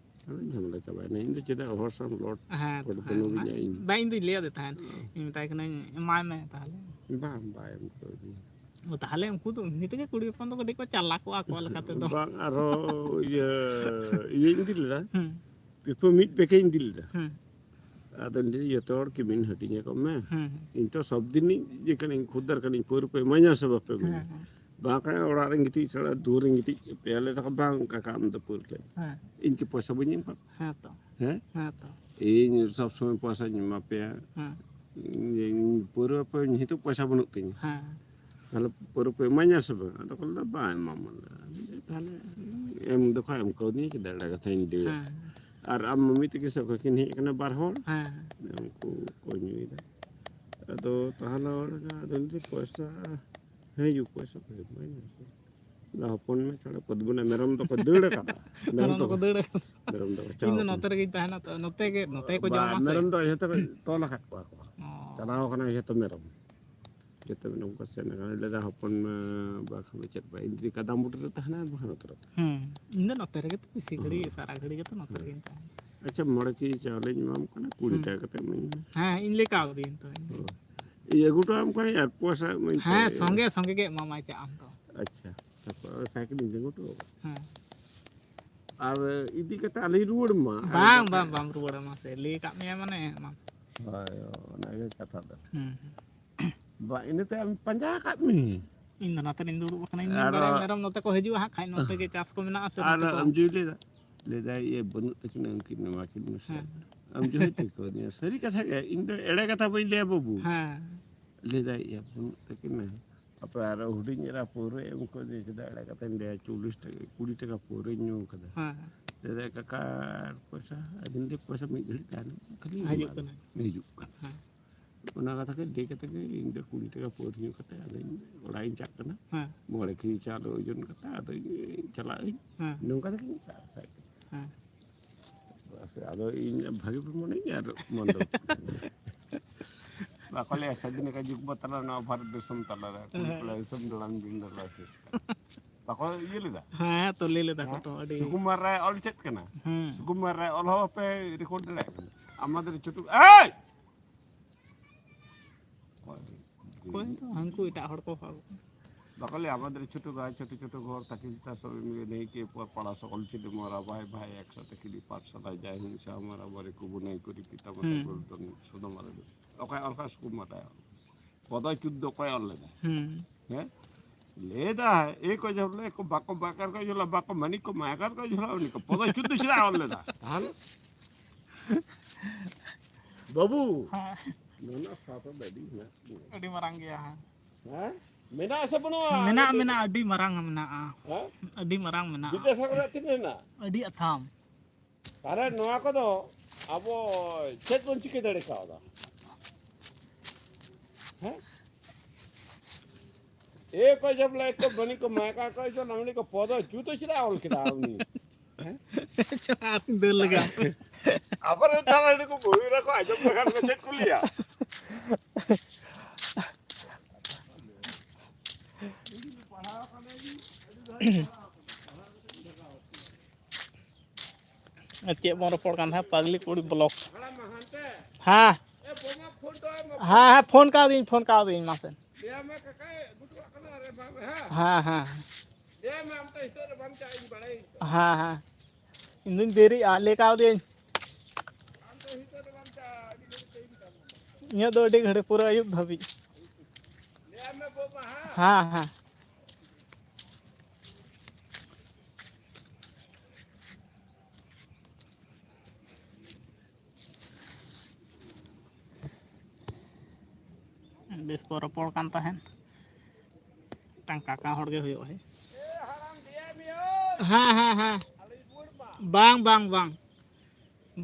ᱟᱫᱚ ᱡᱷᱟᱢᱮᱞᱟ ᱪᱟᱵᱟᱭᱮᱱᱟ᱾ ᱤᱧ ᱫᱚ ᱪᱮᱫᱟᱜ ᱦᱚᱲ ᱥᱟᱶ ᱞᱚᱴ ᱦᱮᱸ, ᱯᱚᱴ ᱦᱮᱸ, ᱵᱟᱹᱱᱩᱜ ᱵᱟ-, ᱤᱧᱟ ᱤᱧ᱾ ᱵᱟ, ᱤᱧ ᱫᱩᱧ ᱞᱟᱹᱭᱟᱫᱮ ᱛᱟᱦᱮᱸᱫ᱾ ᱚ᱾ ᱤᱧ ᱢᱮᱛᱟᱭ ᱠᱟᱹᱱᱟᱹᱧ, "ᱮᱢᱟᱭ ᱢᱮ ᱛᱟᱦᱞᱮ᱾" ᱵᱟᱝ, ᱵᱟᱭ ᱮᱢ ᱠᱟᱣᱫᱤᱧᱟ᱾ ᱚ, ᱛᱟᱦᱞᱮ ᱩᱱᱠᱩ ᱫᱚ ᱮᱢᱱᱤ ᱛᱮᱜᱮ ᱠᱩᱲᱤ ᱦᱚᱯᱚᱱ ᱫᱚ ᱠᱟᱹᱴᱤᱡ ᱠᱚ ᱪᱟᱞᱟᱠᱚᱜᱼᱟ ᱟᱠᱚ ᱞᱮᱠᱟ ᱛᱮᱫᱚ᱾ ᱵᱟᱝ, ᱟᱨᱦᱚᱸ ᱤᱭᱟᱹ, ᱤᱭᱟᱹᱧ ᱤᱫᱤ ᱞᱮᱫᱟ᱾ ᱦᱩᱸ᱾ ᱯᱤᱯᱷᱟᱹ ᱢᱤᱫ ᱯᱮᱠᱮᱴ ᱤᱧ ᱤᱫᱤ ᱞᱮᱫᱟ᱾ ᱦᱩᱸ᱾ ᱟᱫᱚ ᱞᱟᱹᱭ ᱫᱟᱹᱧ, "ᱡᱚᱛᱚ ᱦᱚᱲ ᱠᱤᱢᱤᱱ ᱦᱟᱹᱴᱤᱧ ᱟᱠᱚ ᱢᱮ᱾ ᱦᱩᱸ, ᱦᱩᱸ᱾ ᱤᱧ ᱛᱚ ᱥᱚᱵ ᱫᱤᱱᱤᱧ ᱤᱭᱟᱹ ᱠᱟᱹᱱᱟᱹᱧ, ᱠᱷᱩᱫᱽᱫᱟᱨ ᱠᱟᱹᱱᱟᱹᱧ, ᱯᱟᱹᱣᱨᱟᱹ ᱯᱮ ᱤᱢᱟᱹᱧᱟ ᱥᱮ ᱵᱟᱯᱮ ᱤᱢᱟᱹᱧᱟ?" ᱦᱮᱸ, ᱦᱮᱸ᱾ ᱵᱟᱝ ᱠᱷᱟᱱ ᱚᱲᱟᱜ ᱨᱮᱧ ᱜᱤᱛᱤᱡ ᱪᱷᱟᱲᱟ, ᱫᱩᱣᱟᱹᱨ ᱨᱮᱧ ᱜᱤᱛᱤᱡ, ᱯᱮᱭᱟᱞᱮ ᱛᱟᱠᱚ, "ᱵᱟᱝ ᱠᱟᱠᱟ, ᱟᱢ ᱫᱚ ᱯᱟᱹᱣᱨᱟᱹ ᱞᱮ ᱮᱢᱟ᱾ ᱦᱮᱸ᱾ ᱤᱧ ᱠᱤ ᱯᱚᱭᱥᱟ ᱵᱟᱹᱧ ᱮᱢ ᱠᱟᱜ ᱯᱮᱭᱟ?" ᱦᱮᱸ ᱛᱚ᱾ ᱦᱮᱸ? ᱦᱮᱸ ᱛᱚ᱾ ᱤᱧ ᱥᱚᱵ ᱥᱚᱢᱚᱭ ᱯᱚᱭᱥᱟᱧ ᱮᱢᱟ ᱯᱮᱭᱟ᱾ ᱦᱮᱸ᱾ ᱤᱧ ᱯᱟᱹᱣᱨᱟᱹ ᱯᱮ, ᱱᱤᱛᱚᱜ ᱯᱚᱭᱥᱟ ᱵᱟᱹᱱᱩᱜ ᱛᱤᱧᱟ᱾ ᱦᱮᱸ᱾ ᱛᱟᱦᱞᱮ ᱯᱟᱹᱣᱨᱟᱹ ᱯᱮ ᱮᱢᱟᱹᱧᱟ ᱥᱮ ᱵᱟᱝ? ᱟᱫᱚ ᱠᱚ ᱞᱟᱹᱭᱫᱟ, "ᱵᱟᱝ ᱮᱢᱟᱢᱟᱞᱮ᱾" ᱛᱟᱦᱞᱮ ᱮᱢ ᱫᱚᱠᱚ ᱮᱢ ᱠᱟᱣᱫᱤᱧᱟ, ᱪᱮᱫᱟᱜ ᱮᱲᱮ ᱠᱟᱛᱷᱟᱧ ᱞᱟᱹᱭᱟ? ᱦᱮᱸ᱾ ᱟᱨ ᱟᱢ ᱢᱟᱢᱤ ᱛᱟᱹᱠᱤᱱ ᱥᱮᱫ ᱠᱷᱚᱱ ᱠᱤᱱ ᱦᱮᱡ ᱟᱠᱟᱱᱟ ᱵᱟᱨ ᱦᱚᱲ᱾ ᱦᱮᱸ᱾ ᱩᱱᱠᱩ ᱠᱚ ᱧᱩᱭᱮᱫᱟ᱾ ᱟᱫᱚ ᱛᱟᱦᱞᱮ ᱚᱸᱰᱮ ᱟᱫᱚ ᱞᱟᱹᱭᱫᱟᱹᱧ, "ᱯᱚᱭᱥᱟ, ᱦᱮᱸ ᱭᱩ, ᱯᱚᱭᱥᱟ ᱯᱮ ᱮᱢᱟᱹᱧᱟ ᱥᱮ?" ᱟᱫᱚ ᱦᱚᱯᱚᱱ ᱢᱮ ᱪᱷᱟᱲᱟ ᱯᱚᱫᱢᱚᱱᱟ ᱢᱮᱨᱚᱢ ᱫᱚᱠᱚ ᱫᱟᱹᱲ ᱟᱠᱟᱫᱟ᱾ ᱢᱮᱨᱚᱢ ᱢᱮᱨᱚᱢ ᱫᱚᱠᱚ ᱫᱚᱠᱚ, ᱫᱟᱹᱲ ᱟᱠᱟᱫᱟ᱾ ᱢᱮᱨᱚᱢ ᱫᱚᱠᱚ ᱤᱧ ᱫᱚ ᱪᱟᱣ ᱱᱚᱛᱮ ᱟᱠᱟᱱᱟ᱾ ᱨᱮᱜᱮᱧ ᱛᱟᱦᱮᱱᱟ ᱛᱚ, ᱱᱚᱛᱮ ᱜᱮ, ᱱᱚᱛᱮ ᱜᱮᱠᱚ ᱵᱟ, ᱡᱚᱢᱟ ᱥᱮ᱾ ᱢᱮᱨᱚᱢ ᱫᱚ ᱡᱷᱚᱛᱚ ᱠᱚ ᱛᱚᱞ ᱟᱠᱟᱫ ᱠᱚᱣᱟ ᱠᱚ᱾ ᱚ᱾ ᱪᱟᱞᱟᱣ ᱟᱠᱟᱱᱟ ᱡᱷᱚᱛᱚ ᱢᱮᱨᱚᱢ᱾ ᱡᱚᱛᱚ ᱢᱮᱨᱚᱢ ᱠᱚ ᱥᱮᱱ ᱟᱠᱟᱱᱟ᱾ ᱞᱟᱹᱭᱫᱟ, "ᱦᱚᱯᱚᱱ ᱢᱮ, ᱵᱟᱠᱷᱟᱱ ᱫᱚ ᱪᱮᱫ ᱵᱟᱭ?" ᱤᱧ ᱡᱩᱫᱤ ᱠᱟᱫᱟᱢ ᱵᱩᱴᱟᱹ ᱨᱮ ᱛᱟᱦᱮᱱᱟ, ᱵᱟᱠᱷᱟᱱ ᱱᱚᱛᱮ ᱨᱮ ᱛᱟᱦᱮᱱᱟ᱾ ᱦᱩᱸ᱾ ᱤᱧ ᱫᱚ ᱱᱚᱛᱮ ᱨᱮᱜᱮ ᱛᱚ ᱵᱮᱥᱤ ᱜᱷᱟᱹᱲᱤᱡ, ᱦᱩᱸ᱾ ᱥᱟᱨᱟ ᱜᱷᱟᱹᱲᱤ ᱜᱮᱛᱚ ᱱᱚᱛᱮ ᱦᱩᱸ᱾ ᱨᱮᱜᱮᱧ ᱛᱟᱦᱮᱱᱟ᱾ ᱟᱪᱪᱷᱟ, ᱢᱚᱬᱮ ᱠᱮᱡᱤ ᱪᱟᱣᱞᱮᱧ ᱮᱢᱟᱢ ᱠᱟᱱᱟ, ᱠᱩᱲᱤ ᱦᱩᱸ᱾ ᱴᱟᱠᱟ ᱠᱟᱛᱮ ᱤᱢᱟᱹᱧ ᱢᱮ᱾ ᱦᱮᱸ, ᱤᱧ ᱞᱟᱹᱭ ᱠᱟᱣ ᱠᱟᱹᱫᱟᱹᱧ ᱛᱚ᱾ ᱚ᱾ ᱤᱧ ᱟᱹᱜᱩ ᱦᱚᱴᱚ ᱟᱢ ᱠᱟᱹᱱᱟᱹᱧ ᱟᱨ ᱯᱚᱭᱥᱟ ᱤᱢᱟᱹᱧ ᱯᱮ᱾ ᱦᱮᱸ, ᱥᱚᱸᱜᱮ ᱥᱚᱸᱜᱮ ᱜᱮ ᱮᱢᱟᱢᱟᱭ ᱪᱟ ᱟᱢ ᱫᱚ᱾ ᱟᱪᱪᱷᱟ, ᱛᱟᱨᱯᱚᱨ ᱥᱟᱭᱠᱮᱞ ᱤᱧ ᱛᱤᱸᱜᱩ ᱦᱚᱴᱚ ᱠᱟᱜᱼᱟ᱾ ᱦᱮᱸ᱾ ᱟᱨ ᱤᱫᱤ ᱠᱟᱛᱮ ᱟᱞᱮᱧ ᱨᱩᱣᱟᱹᱲ ᱢᱟ᱾ ᱵᱟᱝ, ᱟᱨ ᱵᱟᱝ, ᱵᱟᱢ ᱨᱩᱣᱟᱹᱲᱟ, ᱢᱟᱥᱮ ᱞᱟᱹᱭ ᱠᱟᱜ ᱢᱮᱭᱟ ᱢᱟᱱᱮ ᱮᱢᱟᱢ᱾ ᱦᱳᱭ, ᱚᱱᱟᱜᱮ ᱠᱟᱛᱷᱟ ᱫᱚ᱾ ᱦᱩᱸ, ᱦᱩᱸ᱾ ᱵᱟ, ᱤᱱᱟᱹᱛᱮ ᱟᱢ ᱯᱟᱸᱡᱟ ᱟᱠᱟᱫ ᱢᱮ᱾ ᱤᱧ ᱫᱚ ᱱᱚᱛᱮ ᱨᱤᱧ ᱫᱩᱲᱩᱵ ᱟᱠᱟᱱᱟ, ᱤᱧ ᱫᱚᱧ ᱟᱨᱚ ᱵᱟᱲᱟᱭᱟ ᱢᱮᱨᱚᱢ ᱱᱚᱛᱮ ᱠᱚ ᱦᱤᱡᱩᱜᱼᱟ ᱦᱟᱸᱜ ᱠᱷᱟᱡ, ᱱᱚᱛᱮ ᱜᱮ ᱪᱟᱥ ᱠᱚ ᱢᱮᱱᱟᱜᱼᱟ ᱥᱮ ᱟᱨ ᱱᱚᱛᱮ ᱠᱚ ᱟᱢ ᱡᱩᱫᱤ ᱞᱟᱹᱭᱫᱟ, ᱞᱟᱹᱭᱫᱟᱭ, "ᱤᱭᱟᱹ, ᱵᱟᱹᱱᱩᱜ ᱛᱟᱹᱠᱤᱱᱟ ᱩᱱᱠᱤᱱ, ᱮᱢᱟ ᱠᱤᱱ ᱢᱮᱥᱮ᱾" ᱦᱮᱸ᱾ ᱟᱢ ᱡᱩᱫᱤ ᱴᱷᱤᱠᱟᱹᱣ ᱫᱤᱧᱟ, ᱥᱟᱹᱨᱤ ᱠᱟᱛᱷᱟ ᱜᱮ, ᱤᱧ ᱫᱚ ᱮᱲᱮ ᱠᱟᱛᱷᱟ ᱵᱟᱹᱧ ᱞᱟᱹᱭᱟ ᱵᱟᱹᱵᱩ᱾ ᱦᱮᱸ᱾ ᱞᱟᱹᱭᱫᱟᱭ, "ᱤᱭᱟᱹ, ᱵᱟᱹᱱᱩᱜ ᱛᱟᱹᱠᱤᱱᱟ, ᱟᱯᱮ ᱟᱨᱚ ᱦᱩᱰᱤᱧ ᱮᱨᱟ ᱯᱟᱹᱣᱨᱟᱹ ᱮᱢ ᱠᱚ ᱡᱮ ᱪᱮᱫᱟᱜ ᱮᱲᱮ ᱠᱟᱛᱷᱟᱧ ᱞᱟᱹᱭᱟ, ᱪᱚᱞᱞᱤᱥ ᱴᱟᱠᱟ, ᱠᱩᱲᱤ ᱴᱟᱠᱟ ᱯᱟᱹᱣᱨᱟᱹᱧ ᱧᱩ ᱠᱟᱫᱟ᱾" ᱦᱮᱸ᱾ ᱞᱟᱹᱭᱫᱟᱭ, "ᱠᱟᱠᱟ, ᱟᱨ ᱯᱚᱭᱥᱟ?" ᱟᱫᱚᱧ ᱞᱟᱹᱭ, "ᱯᱚᱭᱥᱟ ᱢᱤᱫ ᱜᱷᱟᱹᱲᱤᱡ ᱛᱟᱭᱱᱚᱢ ᱠᱷᱟᱹᱞᱤᱧ ᱦᱤᱡᱩᱜ ᱮᱢᱟᱢᱟ, ᱠᱟᱱᱟ᱾ ᱦᱤᱡᱩᱜ ᱠᱟᱱᱟ᱾" ᱦᱮᱸ᱾ ᱚᱱᱟ ᱠᱟᱛᱷᱟ ᱜᱮ ᱞᱟᱹᱭ ᱠᱟᱛᱮ ᱜᱮ ᱤᱧ ᱫᱚ ᱠᱩᱲᱤ ᱴᱟᱠᱟ ᱯᱟᱹᱣᱨᱟᱹ ᱧᱩ ᱠᱟᱛᱮ ᱟᱫᱚᱧ ᱚᱲᱟᱜ ᱤᱧ ᱪᱟᱜ ᱠᱟᱱᱟ᱾ ᱦᱮᱸ᱾ ᱢᱚᱬᱮ ᱠᱮᱡᱤ ᱪᱟᱣᱞᱮ ᱳᱡᱚᱱ ᱠᱟᱛᱮ ᱟᱫᱚᱧ ᱪᱟᱞᱟᱜ ᱟᱹᱧ᱾ ᱦᱮᱸ᱾ ᱱᱚᱝᱠᱟ ᱛᱮᱜᱮᱧ ᱪᱟᱥ ᱟᱠᱟᱫ ᱠᱚᱣᱟ᱾ ᱦᱮᱸ᱾ ᱵᱟᱥ, ᱟᱫᱚ ᱤᱧ ᱵᱷᱟᱜᱮ ᱯᱮ ᱢᱚᱱᱮᱧᱟ ᱟᱨ ᱢᱚᱱ ᱫᱚ ᱵᱟᱠᱚ ᱞᱟᱹᱭᱟ ᱥᱟᱫᱷᱤᱱ ᱟᱠᱟᱱ ᱡᱩᱜᱽ ᱵᱚ ᱛᱟᱞᱟ ᱱᱚᱣᱟ ᱵᱷᱟᱨᱚᱛ ᱫᱤᱥᱚᱢ ᱛᱟᱞᱟᱨᱮ ᱠᱩᱲᱤ ᱦᱮᱸ᱾ ᱠᱚᱲᱟ ᱫᱤᱥᱚᱢ ᱫᱟᱬᱟᱱ ᱵᱤᱱ ᱫᱟᱬᱟ ᱥᱮᱥᱛᱟ᱾ ᱵᱟᱠᱚ ᱤᱭᱟᱹ ᱞᱮᱫᱟ? ᱦᱮᱸ, ᱛᱚ ᱞᱟᱹᱭ ᱞᱮᱫᱟ ᱠᱚ ᱦᱮᱸ? ᱛᱚ ᱟᱹᱰᱤ ᱥᱩᱠᱩᱢᱟᱨ ᱨᱟᱭ ᱚᱞ ᱪᱮᱫ ᱠᱟᱱᱟ? ᱦᱮᱸ᱾ ᱥᱩᱠᱩᱢᱟᱨ ᱨᱟᱭ ᱚᱞ ᱦᱚᱸ ᱵᱟᱯᱮ ᱨᱮᱠᱚᱨᱰ ᱫᱟᱲᱮᱭᱟᱜ ᱠᱟᱱᱟ᱾ ᱟᱢᱟᱫᱮᱨ ᱪᱷᱳᱴᱩ, ᱮᱭ! ᱚᱠᱚᱭ ᱫᱚ ᱦᱟᱹᱱᱠᱩ ᱮᱴᱟᱜ ᱦᱚᱲ ᱠᱚ ᱵᱟᱠᱚ ᱞᱟᱹᱭᱟ, "আমাদের ছোট ভাই, ছোট ছোট ঘর, তাকে যেটা সব এমনি নেই, কে পর পাড়া সকল ছেলে মরা ভাই, ভাই একসাথে খেলি, পাঠশালায় যাই, হিংসা আমার আবার একটু নেই করি, পিতা মাতা হুম। গর্দন সদা মারা দেবে।" ᱚᱠᱚᱭ ᱚᱞ ᱠᱟᱜᱼᱟ? ᱥᱩᱠᱩᱢᱟᱨ ᱨᱟᱭ ᱚᱞ᱾ ᱯᱚᱫᱚ ᱪᱩᱫᱽᱫᱚ ᱚᱠᱚᱭ ᱚᱞ ᱞᱮᱫᱟ? ᱦᱩᱸ᱾ ᱦᱮᱸ? ᱞᱟᱹᱭᱫᱟᱭ, ᱮ ᱠᱚ ᱡᱚᱵᱞᱮ ᱠᱚ ᱵᱟᱠᱚ ᱵᱟᱠᱟᱨ ᱠᱚ ᱡᱚᱞᱟ, ᱵᱟᱠᱚ ᱢᱟᱹᱱᱤ ᱠᱚ ᱢᱟᱭᱟᱠᱟᱨ ᱠᱚ ᱡᱚᱞᱟ, ᱩᱱᱤ ᱠᱚ ᱯᱚᱫᱚ ᱪᱩᱫᱽᱫᱚ ᱪᱮᱫᱟᱜ ᱚᱞ ᱞᱮᱫᱟ? ᱛᱟᱦᱞᱮ? ᱵᱟᱹᱵᱩ, ᱦᱮᱸ᱾ ᱱᱚᱣᱟ ᱥᱟᱶᱛᱟ ᱫᱚ ᱟᱹᱰᱤ ᱦᱮᱱᱟᱜ ᱛᱤᱧᱟ᱾ ᱟᱹᱰᱤ ᱢᱟᱨᱟᱝ ᱜᱮᱭᱟ, ᱦᱮᱸ᱾ ᱦᱮᱸ? ᱢᱮᱱᱟᱜ ᱟᱥᱮ ᱵᱟᱹᱱᱩᱜᱼᱟ? ᱢᱮᱱᱟᱜ, ᱟᱹᱰᱤ ᱢᱮᱱᱟᱜ, ᱟᱹᱰᱤ ᱢᱟᱨᱟᱝ ᱢᱮᱱᱟᱜᱼᱟ᱾ ᱦᱮᱸ? ᱟᱹᱰᱤ ᱢᱟᱨᱟᱝ ᱢᱮᱱᱟᱜᱼᱟ᱾ ᱵᱤᱫᱽᱫᱟᱥᱟᱜᱚᱨ ᱨᱮ ᱛᱤᱱᱟᱹᱜ ᱦᱮᱱᱟᱜ? ᱟᱹᱰᱤ ᱟᱛᱷᱟᱢ᱾ ᱟᱨᱮ, ᱱᱚᱣᱟ ᱠᱚᱫᱚ ᱟᱵᱚ ᱪᱮᱫ ᱵᱚᱱ ᱪᱤᱠᱟᱹ ᱫᱟᱲᱮ ᱠᱟᱣᱫᱟ? ᱦᱮᱸ? ᱮ ᱠᱚ ᱡᱚᱵ ᱞᱮ ᱠᱚ ᱵᱟᱹᱱᱤ ᱠᱚ ᱢᱟᱭᱠᱟ ᱠᱚ ᱡᱚ ᱱᱟᱢᱱᱤ ᱠᱚ ᱯᱚᱫᱚ ᱡᱩᱛᱚ ᱪᱮᱫᱟᱜ ᱚᱞ ᱠᱮᱫᱟ ᱩᱱᱤ? ᱦᱮᱸ? ᱪᱟᱞᱟᱜ ᱫᱟᱹᱲ ᱞᱟᱜᱟ᱾ ᱟᱵᱚᱨᱮᱱ ᱛᱟᱦᱞᱮ ᱱᱩᱠᱩ ᱵᱚᱦᱤᱨᱟ ᱠᱚ ᱟᱸᱡᱚᱢ ᱞᱮᱠᱷᱟᱱ ᱠᱚ ᱪᱮᱫ ᱠᱚ ᱞᱟᱹᱭᱟ? ᱟᱨ ᱪᱮᱫ ᱪᱮᱫ ᱵᱚᱱ ᱨᱚᱯᱚᱲ ᱠᱟᱱ ᱛᱟᱦᱮᱸᱫ, ᱯᱟᱜᱽᱞᱤ ᱠᱩᱲᱤ ᱵᱞᱚᱜ᱾ ᱦᱮᱸ᱾ ᱦᱮᱸ, ᱦᱮᱸ, ᱯᱷᱳᱱ ᱠᱟᱣᱫᱤᱧ, ᱯᱷᱳᱱ ᱠᱟᱣᱫᱤᱧ, ᱢᱟᱥᱮ᱾ ᱦᱮᱸ, ᱦᱮᱸ᱾ ᱦᱮᱸ, ᱦᱮᱸ᱾ ᱤᱧ ᱫᱩᱧ ᱫᱮᱨᱤᱜᱼᱟ, ᱞᱟᱹᱭ ᱠᱟᱣᱫᱤᱭᱟᱹᱧ᱾ ᱤᱧᱟᱹᱜ ᱫᱚ ᱟᱹᱰᱤ ᱜᱷᱟᱹᱲᱤᱡ, ᱯᱩᱨᱟᱹ ᱟᱹᱭᱩᱵ ᱫᱷᱟᱹᱵᱤᱡ᱾ ᱦᱮᱸ, ᱦᱮᱸ᱾ ᱵᱮᱥ ᱠᱚ ᱨᱚᱯᱚᱲ ᱠᱟᱱ ᱛᱟᱦᱮᱸᱫ᱾ ᱢᱤᱫᱴᱟᱝ ᱠᱟᱠᱟ ᱦᱚᱲ ᱜᱮ ᱦᱩᱭᱩᱜᱼᱟ᱾ ᱦᱮᱸ, ᱦᱮᱸ, ᱦᱮᱸ᱾ ᱵᱟᱝ, ᱵᱟᱝ, ᱵᱟᱝ᱾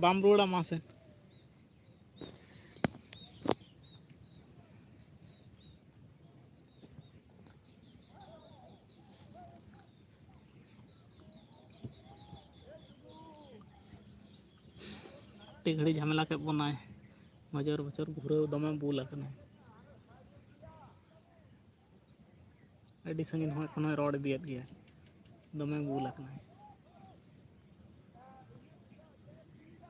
ᱵᱟᱢ ᱨᱩᱣᱟᱹᱲᱟ ᱢᱟᱥᱮ᱾ ᱟᱹᱰᱤ ᱜᱷᱟᱹᱲᱤᱡ ᱡᱷᱟᱢᱮᱞᱟ ᱠᱮᱫ ᱵᱚᱱᱟᱭ᱾ ᱵᱚᱪᱷᱚᱨ ᱵᱚᱪᱷᱚᱨ ᱜᱷᱩᱨᱟᱹᱣ ᱫᱚᱢᱮ ᱵᱩᱞ ᱟᱠᱟᱱᱟᱭ᱾ ᱟᱹᱰᱤ ᱥᱟᱺᱜᱤᱧ ᱦᱚᱸ ᱮᱠᱷᱚᱱ ᱦᱚᱸᱭ ᱨᱚᱲ ᱤᱫᱤᱭᱮᱫ ᱜᱮᱭᱟ᱾ ᱫᱚᱢᱮ ᱵᱩᱞ ᱟᱠᱟᱱᱟᱭ᱾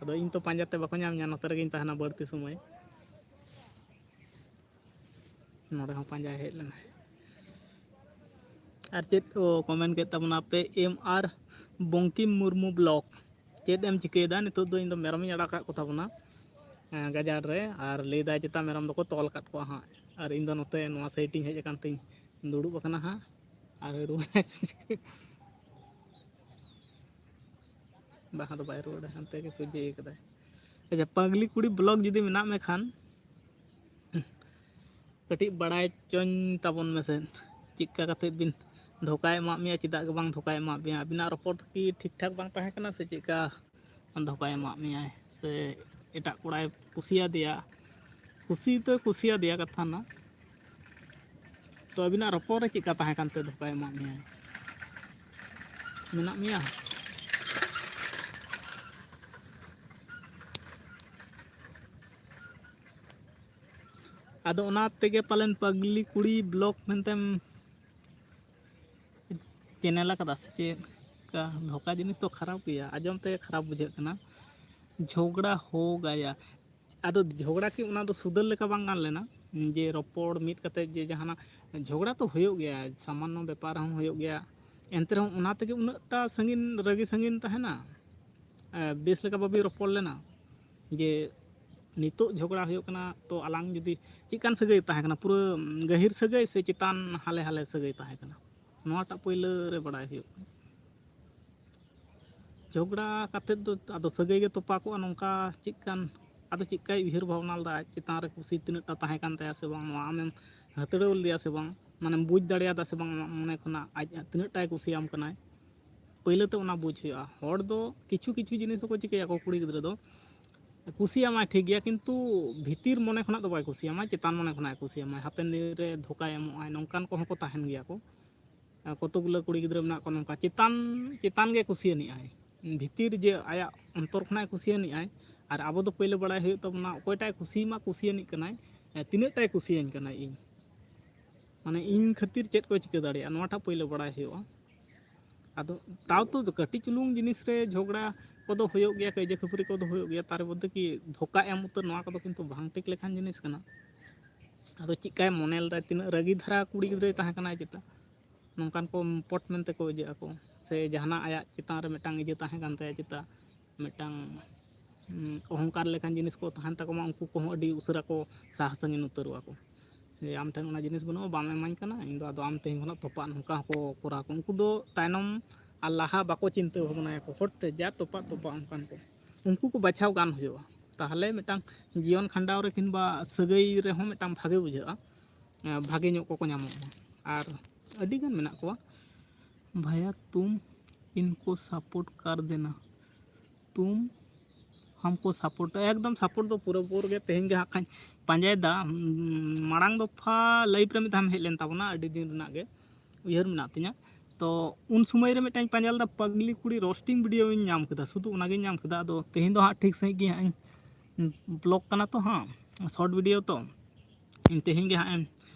ᱟᱫᱚ ᱤᱧ ᱛᱚ ᱯᱟᱸᱡᱟ ᱛᱮ ᱵᱟᱠᱚ ᱧᱟᱢᱤᱧᱟ, ᱱᱚᱛᱮ ᱨᱮᱜᱮᱧ ᱛᱟᱦᱮᱱᱟ ᱵᱟᱹᱲᱛᱤ ᱥᱚᱢᱚᱭ᱾ ᱱᱚᱰᱮ ᱦᱚᱸ ᱯᱟᱸᱡᱟᱭ ᱦᱮᱡ ᱞᱮᱱᱟ᱾ ᱟᱨ ᱪᱮᱫ ᱠᱚ ᱠᱚᱢᱮᱱᱴ ᱠᱮᱫ ᱛᱟᱵᱚᱱᱟ ᱯᱮ, ᱮᱢ ᱟᱨ ᱵᱚᱝᱠᱤᱢ ᱢᱩᱨᱢᱩ ᱵᱞᱚᱜ, ᱪᱮᱫ ᱮᱢ ᱪᱤᱠᱟᱹᱭᱮᱫᱟ? ᱱᱤᱛᱚᱜ ᱫᱚ ᱤᱧ ᱫᱚ ᱢᱮᱨᱚᱢᱤᱧ ᱟᱲᱟᱜ ᱟᱠᱟᱫ ᱠᱚ ᱛᱟᱵᱚᱱᱟ, ᱦᱮᱸ, ᱜᱟᱡᱟᱲ ᱨᱮ, ᱟᱨ ᱞᱟᱹᱭᱫᱟᱭ ᱪᱮᱛᱟ ᱢᱮᱨᱚᱢ ᱫᱚᱠᱚ ᱛᱚᱞ ᱟᱠᱟᱫ ᱠᱚᱣᱟ ᱦᱟᱸᱜ, ᱟᱨ ᱤᱧ ᱫᱚ ᱱᱚᱛᱮ ᱱᱚᱣᱟ ᱥᱟᱭᱤᱰ ᱤᱧ ᱦᱮᱡ ᱟᱠᱟᱱ ᱛᱤᱧ ᱫᱩᱲᱩᱵ ᱟᱠᱟᱱᱟ ᱦᱟᱸᱜ, ᱟᱨ ᱨᱩᱣᱟᱹᱲ ᱵᱟᱝ ᱫᱚ ᱵᱟᱭ ᱨᱩᱣᱟᱹᱲᱟ, ᱦᱟᱱᱛᱮ ᱜᱮ ᱥᱚᱡᱷᱮ ᱠᱟᱫᱟᱭ᱾ ᱟᱪᱪᱷᱟ, ᱯᱟᱜᱽᱞᱤ ᱠᱩᱲᱤ ᱵᱞᱚᱜ ᱡᱩᱫᱤ ᱢᱮᱱᱟᱜ ᱢᱮ ᱠᱷᱟᱱ, ᱠᱟᱹᱴᱤᱡ ᱵᱟᱲᱟᱭ ᱦᱚᱪᱚᱧ ᱛᱟᱵᱚᱱ ᱢᱮᱥᱮ, ᱪᱮᱫ ᱠᱟ ᱠᱟᱛᱮᱫ ᱵᱤᱱ ᱫᱷᱳᱠᱟᱭ ᱮᱢᱟᱫ ᱢᱮᱭᱟ, ᱪᱮᱫᱟᱜ ᱜᱮ ᱵᱟᱝ ᱫᱷᱳᱠᱟᱭ ᱮᱢᱟᱫ ᱢᱮᱭᱟ? ᱟᱹᱵᱤᱱᱟᱜ ᱨᱚᱯᱚᱲ ᱠᱤ ᱴᱷᱤᱠ ᱴᱷᱟᱠ ᱵᱟᱝ ᱛᱟᱦᱮᱸ ᱠᱟᱱᱟ ᱥᱮ ᱪᱮᱫ ᱠᱟ ᱫᱷᱳᱠᱟᱭ ᱮᱢᱟᱫ ᱢᱮᱭᱟᱭ, ᱥᱮ ᱮᱴᱟᱜ ᱠᱚᱲᱟᱭ ᱠᱩᱥᱤᱭᱟᱫᱮᱭᱟ? ᱠᱩᱥᱤ ᱫᱚᱭ ᱠᱩᱥᱤᱭᱟᱫᱮᱭᱟ, ᱠᱟᱛᱷᱟ ᱨᱮᱱᱟᱜ᱾ ᱛᱚ, ᱟᱹᱵᱤᱱᱟᱜ ᱨᱚᱯᱚᱲ ᱨᱮ ᱪᱮᱫ ᱠᱟ ᱛᱟᱦᱮᱸ ᱠᱟᱱᱛᱮ ᱫᱷᱳᱠᱟᱭ ᱮᱢᱟᱫ ᱢᱮᱭᱟᱭ? ᱢᱮᱱᱟᱜ ᱢᱮᱭᱟ? ᱟᱫᱚ ᱚᱱᱟ ᱛᱮᱜᱮ ᱯᱟᱞᱮᱱ ᱯᱟᱜᱽᱞᱤ ᱠᱩᱲᱤ ᱵᱞᱚᱜ ᱢᱮᱱᱛᱮᱢ ᱪᱮᱱᱮᱞ ᱟᱠᱟᱫᱟ ᱥᱮ ᱪᱮᱫ? ᱫᱷᱳᱠᱟ, ᱫᱷᱳᱠᱟ ᱡᱤᱱᱤᱥ ᱫᱚ ᱠᱷᱟᱨᱟᱯ ᱜᱮᱭᱟ, ᱟᱸᱡᱚᱢ ᱛᱮ ᱠᱷᱟᱨᱟᱯ ᱵᱩᱡᱷᱟᱹᱜ ᱠᱟᱱᱟ᱾ ᱡᱷᱚᱜᱽᱲᱟ ᱦᱳ ᱜᱟᱭᱟ, ᱟᱫᱚ ᱡᱷᱚᱜᱽᱲᱟ ᱠᱤ ᱚᱱᱟ ᱫᱚ ᱥᱩᱫᱷᱟᱹᱨ ᱞᱮᱠᱟ ᱵᱟᱝ ᱜᱟᱱ ᱞᱮᱱᱟ? ᱡᱮ ᱨᱚᱯᱚᱲ ᱢᱤᱫ ᱠᱟᱛᱮ ᱡᱮ ᱡᱟᱦᱟᱱᱟᱜ ᱡᱷᱚᱜᱽᱲᱟ ᱛᱚ ᱦᱩᱭᱩᱜ ᱜᱮᱭᱟ, ᱥᱟᱢᱟᱱᱱᱚ ᱵᱮᱯᱟᱨ ᱦᱚᱸ ᱦᱩᱭᱩᱜ ᱜᱮᱭᱟ, ᱮᱱᱛᱮ ᱨᱮᱦᱚᱸ ᱚᱱᱟ ᱛᱮᱜᱮ ᱩᱱᱟᱹᱜᱴᱟ ᱥᱟᱺᱜᱤᱧ, ᱨᱟᱹᱜᱤ ᱥᱟᱺᱜᱤᱧ ᱛᱟᱦᱮᱱᱟ? ᱮ, ᱵᱮᱥ ᱞᱮᱠᱟ ᱵᱟᱵᱤᱱ ᱨᱚᱯᱚᱲ ᱞᱮᱱᱟ, ᱡᱮ ᱱᱤᱛᱚᱜ ᱡᱷᱚᱜᱽᱲᱟ ᱦᱩᱭᱩᱜ ᱠᱟᱱᱟ, ᱛᱚ ᱟᱞᱟᱝ ᱡᱩᱫᱤ ᱪᱮᱫᱠᱟᱱ ᱥᱟᱹᱜᱟᱹᱭ ᱛᱟᱦᱮᱸ ᱠᱟᱱᱟ, ᱯᱩᱨᱟᱹ ᱜᱟᱹᱦᱤᱨ ᱥᱟᱹᱜᱟᱹᱭ ᱥᱮ ᱪᱮᱛᱟᱱ ᱦᱟᱞᱮ ᱦᱟᱞᱮ ᱥᱟᱹᱜᱟᱹᱭ ᱛᱟᱦᱮᱸ ᱠᱟᱱᱟ, ᱱᱚᱣᱟᱴᱟᱜ ᱯᱳᱭᱞᱳ ᱨᱮ ᱵᱟᱲᱟᱭ ᱦᱩᱭᱩᱜ ᱠᱟᱱᱟ᱾ ᱡᱷᱚᱜᱽᱲᱟ ᱠᱟᱛᱮᱫ ᱫᱚ ᱟᱫᱚ ᱥᱟᱹᱜᱟᱹᱭ ᱜᱮ ᱛᱚᱯᱟ ᱠᱚᱜᱼᱟ, ᱱᱚᱝᱠᱟ ᱪᱮᱫᱠᱟᱱ, ᱟᱫᱚ ᱪᱮᱫᱠᱟᱭ ᱩᱭᱦᱟᱹᱨ ᱵᱷᱟᱵᱽᱱᱟ ᱞᱮᱫᱟ, ᱟᱡ ᱪᱮᱛᱟᱱ ᱨᱮ ᱠᱩᱥᱤ ᱛᱤᱱᱟᱹᱜ ᱴᱟ ᱛᱟᱦᱮᱸ ᱠᱟᱱ ᱛᱟᱭᱟ ᱥᱮ ᱵᱟᱝ, ᱱᱚᱣᱟ ᱟᱢᱮᱢ ᱦᱟᱹᱛᱲᱟᱹᱣ ᱞᱮᱫᱮᱭᱟ ᱥᱮ ᱵᱟᱝ, ᱢᱟᱱᱮᱢ ᱵᱩᱡᱽ ᱫᱟᱲᱮᱭᱟᱫᱟ ᱥᱮ ᱵᱟᱝ ᱟᱢᱟᱜ ᱢᱚᱱᱮ ᱠᱷᱚᱱᱟᱜ ᱟᱡ ᱛᱤᱱᱟᱹᱜ ᱴᱟᱭ ᱠᱩᱥᱤᱭᱟᱢ ᱠᱟᱱᱟᱭ᱾ ᱯᱟᱹᱭᱞᱟᱹ ᱛᱮ ᱚᱱᱟ ᱵᱩᱡᱽ ᱦᱩᱭᱩᱜᱼᱟ᱾ ᱦᱚᱲ ᱫᱚ ᱠᱤᱪᱷᱩ ᱠᱤᱪᱷᱩ ᱡᱤᱱᱤᱥ ᱫᱚᱠᱚ ᱪᱤᱠᱟᱹᱭᱟᱠᱚ, ᱠᱩᱲᱤ ᱜᱤᱫᱽᱨᱟᱹ ᱫᱚ ᱠᱩᱥᱤᱭᱟᱢᱟᱭ ᱴᱷᱤᱠ ᱜᱮᱭᱟ, ᱠᱤᱱᱛᱩ ᱵᱷᱤᱛᱤᱨ ᱢᱚᱱᱮ ᱠᱷᱚᱱᱟᱜ ᱫᱚ ᱵᱟᱭ ᱠᱩᱥᱤᱭᱟᱢᱟᱭ, ᱪᱮᱛᱟᱱ ᱢᱚᱱᱮ ᱠᱷᱚᱱᱟᱜ ᱮ ᱠᱩᱥᱤᱭᱟᱢᱟᱭ, ᱦᱟᱯᱮᱱ ᱫᱤᱱ ᱨᱮ ᱫᱷᱳᱠᱟᱭ ᱮᱢᱚᱜᱼᱟᱭ, ᱱᱚᱝᱠᱟᱱ ᱠᱚᱦᱚᱸ ᱠᱚ ᱛᱟᱦᱮᱱ ᱜᱮᱭᱟ ᱠᱚ᱾ ᱟᱨ ᱠᱚᱛᱚᱜᱩᱞᱟᱹ ᱠᱩᱲᱤ ᱜᱤᱫᱽᱨᱟᱹ ᱢᱮᱱᱟᱜ ᱠᱚᱣᱟ ᱱᱚᱝᱠᱟ ᱪᱮᱛᱟᱱ ᱪᱮᱛᱟᱱ ᱜᱮ ᱠᱩᱥᱤᱭᱟᱱᱤᱡ ᱟᱭ, ᱵᱷᱤᱛᱤᱨ ᱡᱮ ᱟᱭᱟᱜ ᱚᱱᱛᱚᱨ ᱠᱷᱚᱱᱟᱜ ᱮ ᱠᱩᱥᱤᱭᱟᱱᱤᱡ ᱟᱭ᱾ ᱟᱨ ᱟᱵᱚ ᱫᱚ ᱯᱳᱭᱞᱳ ᱵᱟᱲᱟᱭ ᱦᱩᱭᱩᱜ ᱛᱟᱵᱚᱱᱟ ᱚᱠᱚᱭᱴᱟᱜ ᱮ ᱠᱩᱥᱤᱭᱟᱢᱟ, ᱠᱩᱥᱤᱭᱟᱱᱤᱡ ᱠᱟᱱᱟᱭ, ᱮ, ᱛᱤᱱᱟᱹᱜ ᱴᱟᱭ ᱠᱩᱥᱤᱭᱟᱹᱧ ᱠᱟᱱᱟᱭ ᱤᱧ, ᱢᱟᱱᱮ ᱤᱧ ᱠᱷᱟᱹᱛᱤᱨ ᱪᱮᱫ ᱠᱚᱭ ᱪᱤᱠᱟᱹ ᱫᱟᱲᱮᱭᱟᱜᱼᱟ, ᱱᱚᱣᱟᱴᱟᱜ ᱯᱳᱭᱞᱳ ᱵᱟᱲᱟᱭ ᱦᱩᱭᱩᱜᱼᱟ᱾ ᱟᱫᱚ ᱛᱟᱣ ᱛᱚ ᱠᱟᱹᱴᱤᱡ ᱪᱩᱞᱩᱝ ᱡᱤᱱᱤᱥ ᱨᱮ ᱡᱷᱚᱜᱽᱲᱟ ᱠᱚᱫᱚ ᱦᱩᱭᱩᱜ ᱜᱮᱭᱟ, ᱠᱟᱹᱭᱡᱟᱹ ᱠᱷᱟᱹᱯᱟᱹᱨᱤ ᱠᱚᱫᱚ ᱦᱩᱭᱩᱜ ᱜᱮᱭᱟ, ᱛᱟᱨ ᱢᱚᱫᱽᱫᱷᱮ ᱠᱤ ᱫᱷᱳᱠᱟ ᱮᱢ ᱩᱛᱟᱹᱨ, ᱱᱚᱣᱟ ᱠᱚᱫᱚ ᱠᱤᱱᱛᱩ ᱵᱟᱝ ᱴᱷᱤᱠ ᱞᱮᱠᱟᱱ ᱡᱤᱱᱤᱥ ᱠᱟᱱᱟ᱾ ᱟᱫᱚ ᱪᱮᱫᱠᱟᱭ ᱢᱚᱱᱮ ᱞᱮᱫᱟᱭ, ᱛᱤᱱᱟᱹᱜ ᱨᱟᱹᱜᱤ ᱫᱷᱟᱨᱟ ᱠᱩᱲᱤ ᱜᱤᱫᱽᱨᱟᱹᱭ ᱛᱟᱦᱮᱸ ᱠᱟᱱᱟᱭ ᱪᱮᱛᱟ, ᱱᱚᱝᱠᱟᱱ ᱠᱚ ᱯᱚᱴ ᱢᱮᱱᱛᱮ ᱠᱚ ᱤᱭᱟᱹᱜ ᱟᱠᱚ, ᱥᱮ ᱡᱟᱦᱟᱱᱟᱜ ᱟᱭᱟᱜ ᱪᱮᱛᱟᱱ ᱨᱮ ᱢᱤᱫᱴᱟᱝ ᱤᱭᱟᱹ ᱛᱟᱦᱮᱸ ᱠᱟᱱ ᱛᱟᱭᱟ ᱪᱮᱛᱟ, ᱢᱤᱫᱴᱟᱝ, ᱩᱸ, ᱚᱦᱚᱝᱠᱟᱨ ᱞᱮᱠᱟᱱ ᱡᱤᱱᱤᱥ ᱠᱚ ᱛᱟᱦᱮᱱ ᱛᱟᱠᱚ ᱢᱟ, ᱩᱱᱠᱩ ᱠᱚᱦᱚᱸ ᱟᱹᱰᱤ ᱩᱥᱟᱹᱨᱟ ᱠᱚ ᱥᱟᱦᱟ ᱥᱟᱺᱜᱤᱧ ᱩᱛᱟᱹᱨᱚᱜᱼᱟ ᱠᱚ᱾ ᱡᱮ ᱟᱢ ᱴᱷᱮᱱ ᱚᱱᱟ ᱡᱤᱱᱤᱥ ᱵᱟᱹᱱᱩᱜᱼᱟ, ᱵᱟᱢ ᱮᱢᱟᱹᱧ ᱠᱟᱱᱟ, ᱤᱧ ᱫᱚ ᱟᱫᱚ ᱟᱢ ᱛᱮᱦᱮᱧ ᱠᱷᱚᱱᱟᱜ ᱛᱚᱯᱟᱜ, ᱱᱚᱝᱠᱟ ᱦᱚᱸᱠᱚ ᱠᱚᱨᱟᱣ ᱟᱠᱚ᱾ ᱩᱱᱠᱩ ᱫᱚ ᱛᱟᱭᱱᱚᱢ ᱟᱨ ᱞᱟᱦᱟ ᱵᱟᱠᱚ ᱪᱤᱱᱛᱟᱹ ᱵᱷᱟᱵᱽᱱᱟᱭᱟᱠᱚ, ᱦᱚᱴ ᱛᱮ ᱡᱟ ᱛᱚᱯᱟᱜ ᱛᱚᱯᱟᱜ ᱚᱱᱠᱟᱱ ᱠᱚ, ᱩᱱᱠᱩ ᱠᱚ ᱵᱟᱪᱷᱟᱣ ᱜᱟᱱ ᱦᱩᱭᱩᱜᱼᱟ᱾ ᱛᱟᱦᱚᱞᱮ ᱢᱤᱫᱴᱟᱝ ᱡᱤᱭᱚᱱ ᱠᱷᱟᱸᱰᱟᱣ ᱨᱮ ᱠᱤᱝᱵᱟ ᱥᱟᱹᱜᱟᱹᱭ ᱨᱮᱦᱚᱸ ᱢᱤᱫᱴᱟᱝ ᱵᱷᱟᱜᱮ ᱵᱩᱡᱷᱟᱹᱜᱼᱟ, ᱮᱸ, ᱵᱷᱟᱜᱮ ᱧᱚᱜ ᱠᱚᱠᱚ ᱧᱟᱢᱚᱜᱼᱟ᱾ ᱟᱨ ᱟᱹᱰᱤ ᱜᱟᱱ ᱢᱮᱱᱟᱜ ᱠᱚᱣᱟ, ᱵᱷᱟᱭᱟ ᱛᱩᱢ ᱤᱱᱠᱳ ᱥᱟᱯᱳᱨᱴ ᱠᱟᱨ ᱫᱮᱱᱟ, ᱛᱩᱢ ᱦᱟᱢᱠᱳ ᱥᱟᱯᱳᱨᱴ, ᱮᱠᱫᱚᱢ ᱥᱟᱯᱳᱨᱴ ᱫᱚ ᱯᱩᱨᱟᱹ ᱯᱩᱨᱟᱹ ᱜᱮ᱾ ᱛᱮᱦᱮᱧ ᱜᱮ ᱦᱟᱸᱜ ᱠᱷᱟᱱ ᱯᱟᱸᱡᱟᱭᱮᱫᱟ, ᱩᱸ, ᱢᱟᱲᱟᱝ ᱫᱚᱯᱷᱟ ᱞᱟᱭᱤᱵᱷ ᱨᱮ ᱢᱤᱫ ᱫᱷᱟᱣ ᱮᱢ ᱦᱮᱡ ᱞᱮᱱ ᱛᱟᱵᱚᱱᱟ, ᱟᱹᱰᱤ ᱫᱤᱱ ᱨᱮᱱᱟᱜ ᱜᱮ ᱩᱭᱦᱟᱹᱨ ᱢᱮᱱᱟᱜ ᱛᱤᱧᱟᱹ᱾ ᱛᱚ ᱩᱱ ᱥᱚᱢᱚᱭ ᱨᱮ ᱢᱤᱫᱴᱟᱝ ᱯᱟᱸᱡᱟ ᱞᱮᱫᱟ, ᱯᱟᱜᱽᱞᱤ ᱠᱩᱲᱤ ᱨᱳᱥᱴᱤᱝ ᱵᱷᱤᱰᱤᱭᱳᱧ ᱧᱟᱢ ᱠᱮᱫᱟ, ᱥᱩᱫᱷᱩ ᱚᱱᱟᱜᱤᱧ ᱧᱟᱢ ᱠᱮᱫᱟ᱾ ᱟᱫᱚ ᱛᱮᱦᱮᱧ ᱫᱚ ᱦᱟᱸᱜ ᱴᱷᱤᱠ ᱥᱟᱺᱦᱤᱡ ᱜᱮ ᱦᱟᱸᱜ ᱤᱧ ᱵᱞᱚᱜ ᱠᱟᱱᱟ ᱛᱚ ᱦᱟᱸᱜ, ᱥᱚᱨᱴ ᱵᱷᱤᱰᱤᱭᱳ ᱛᱚ, ᱤᱧ ᱛᱮᱦᱮᱧ ᱜᱮ ᱦᱟᱸᱜ ᱮᱢ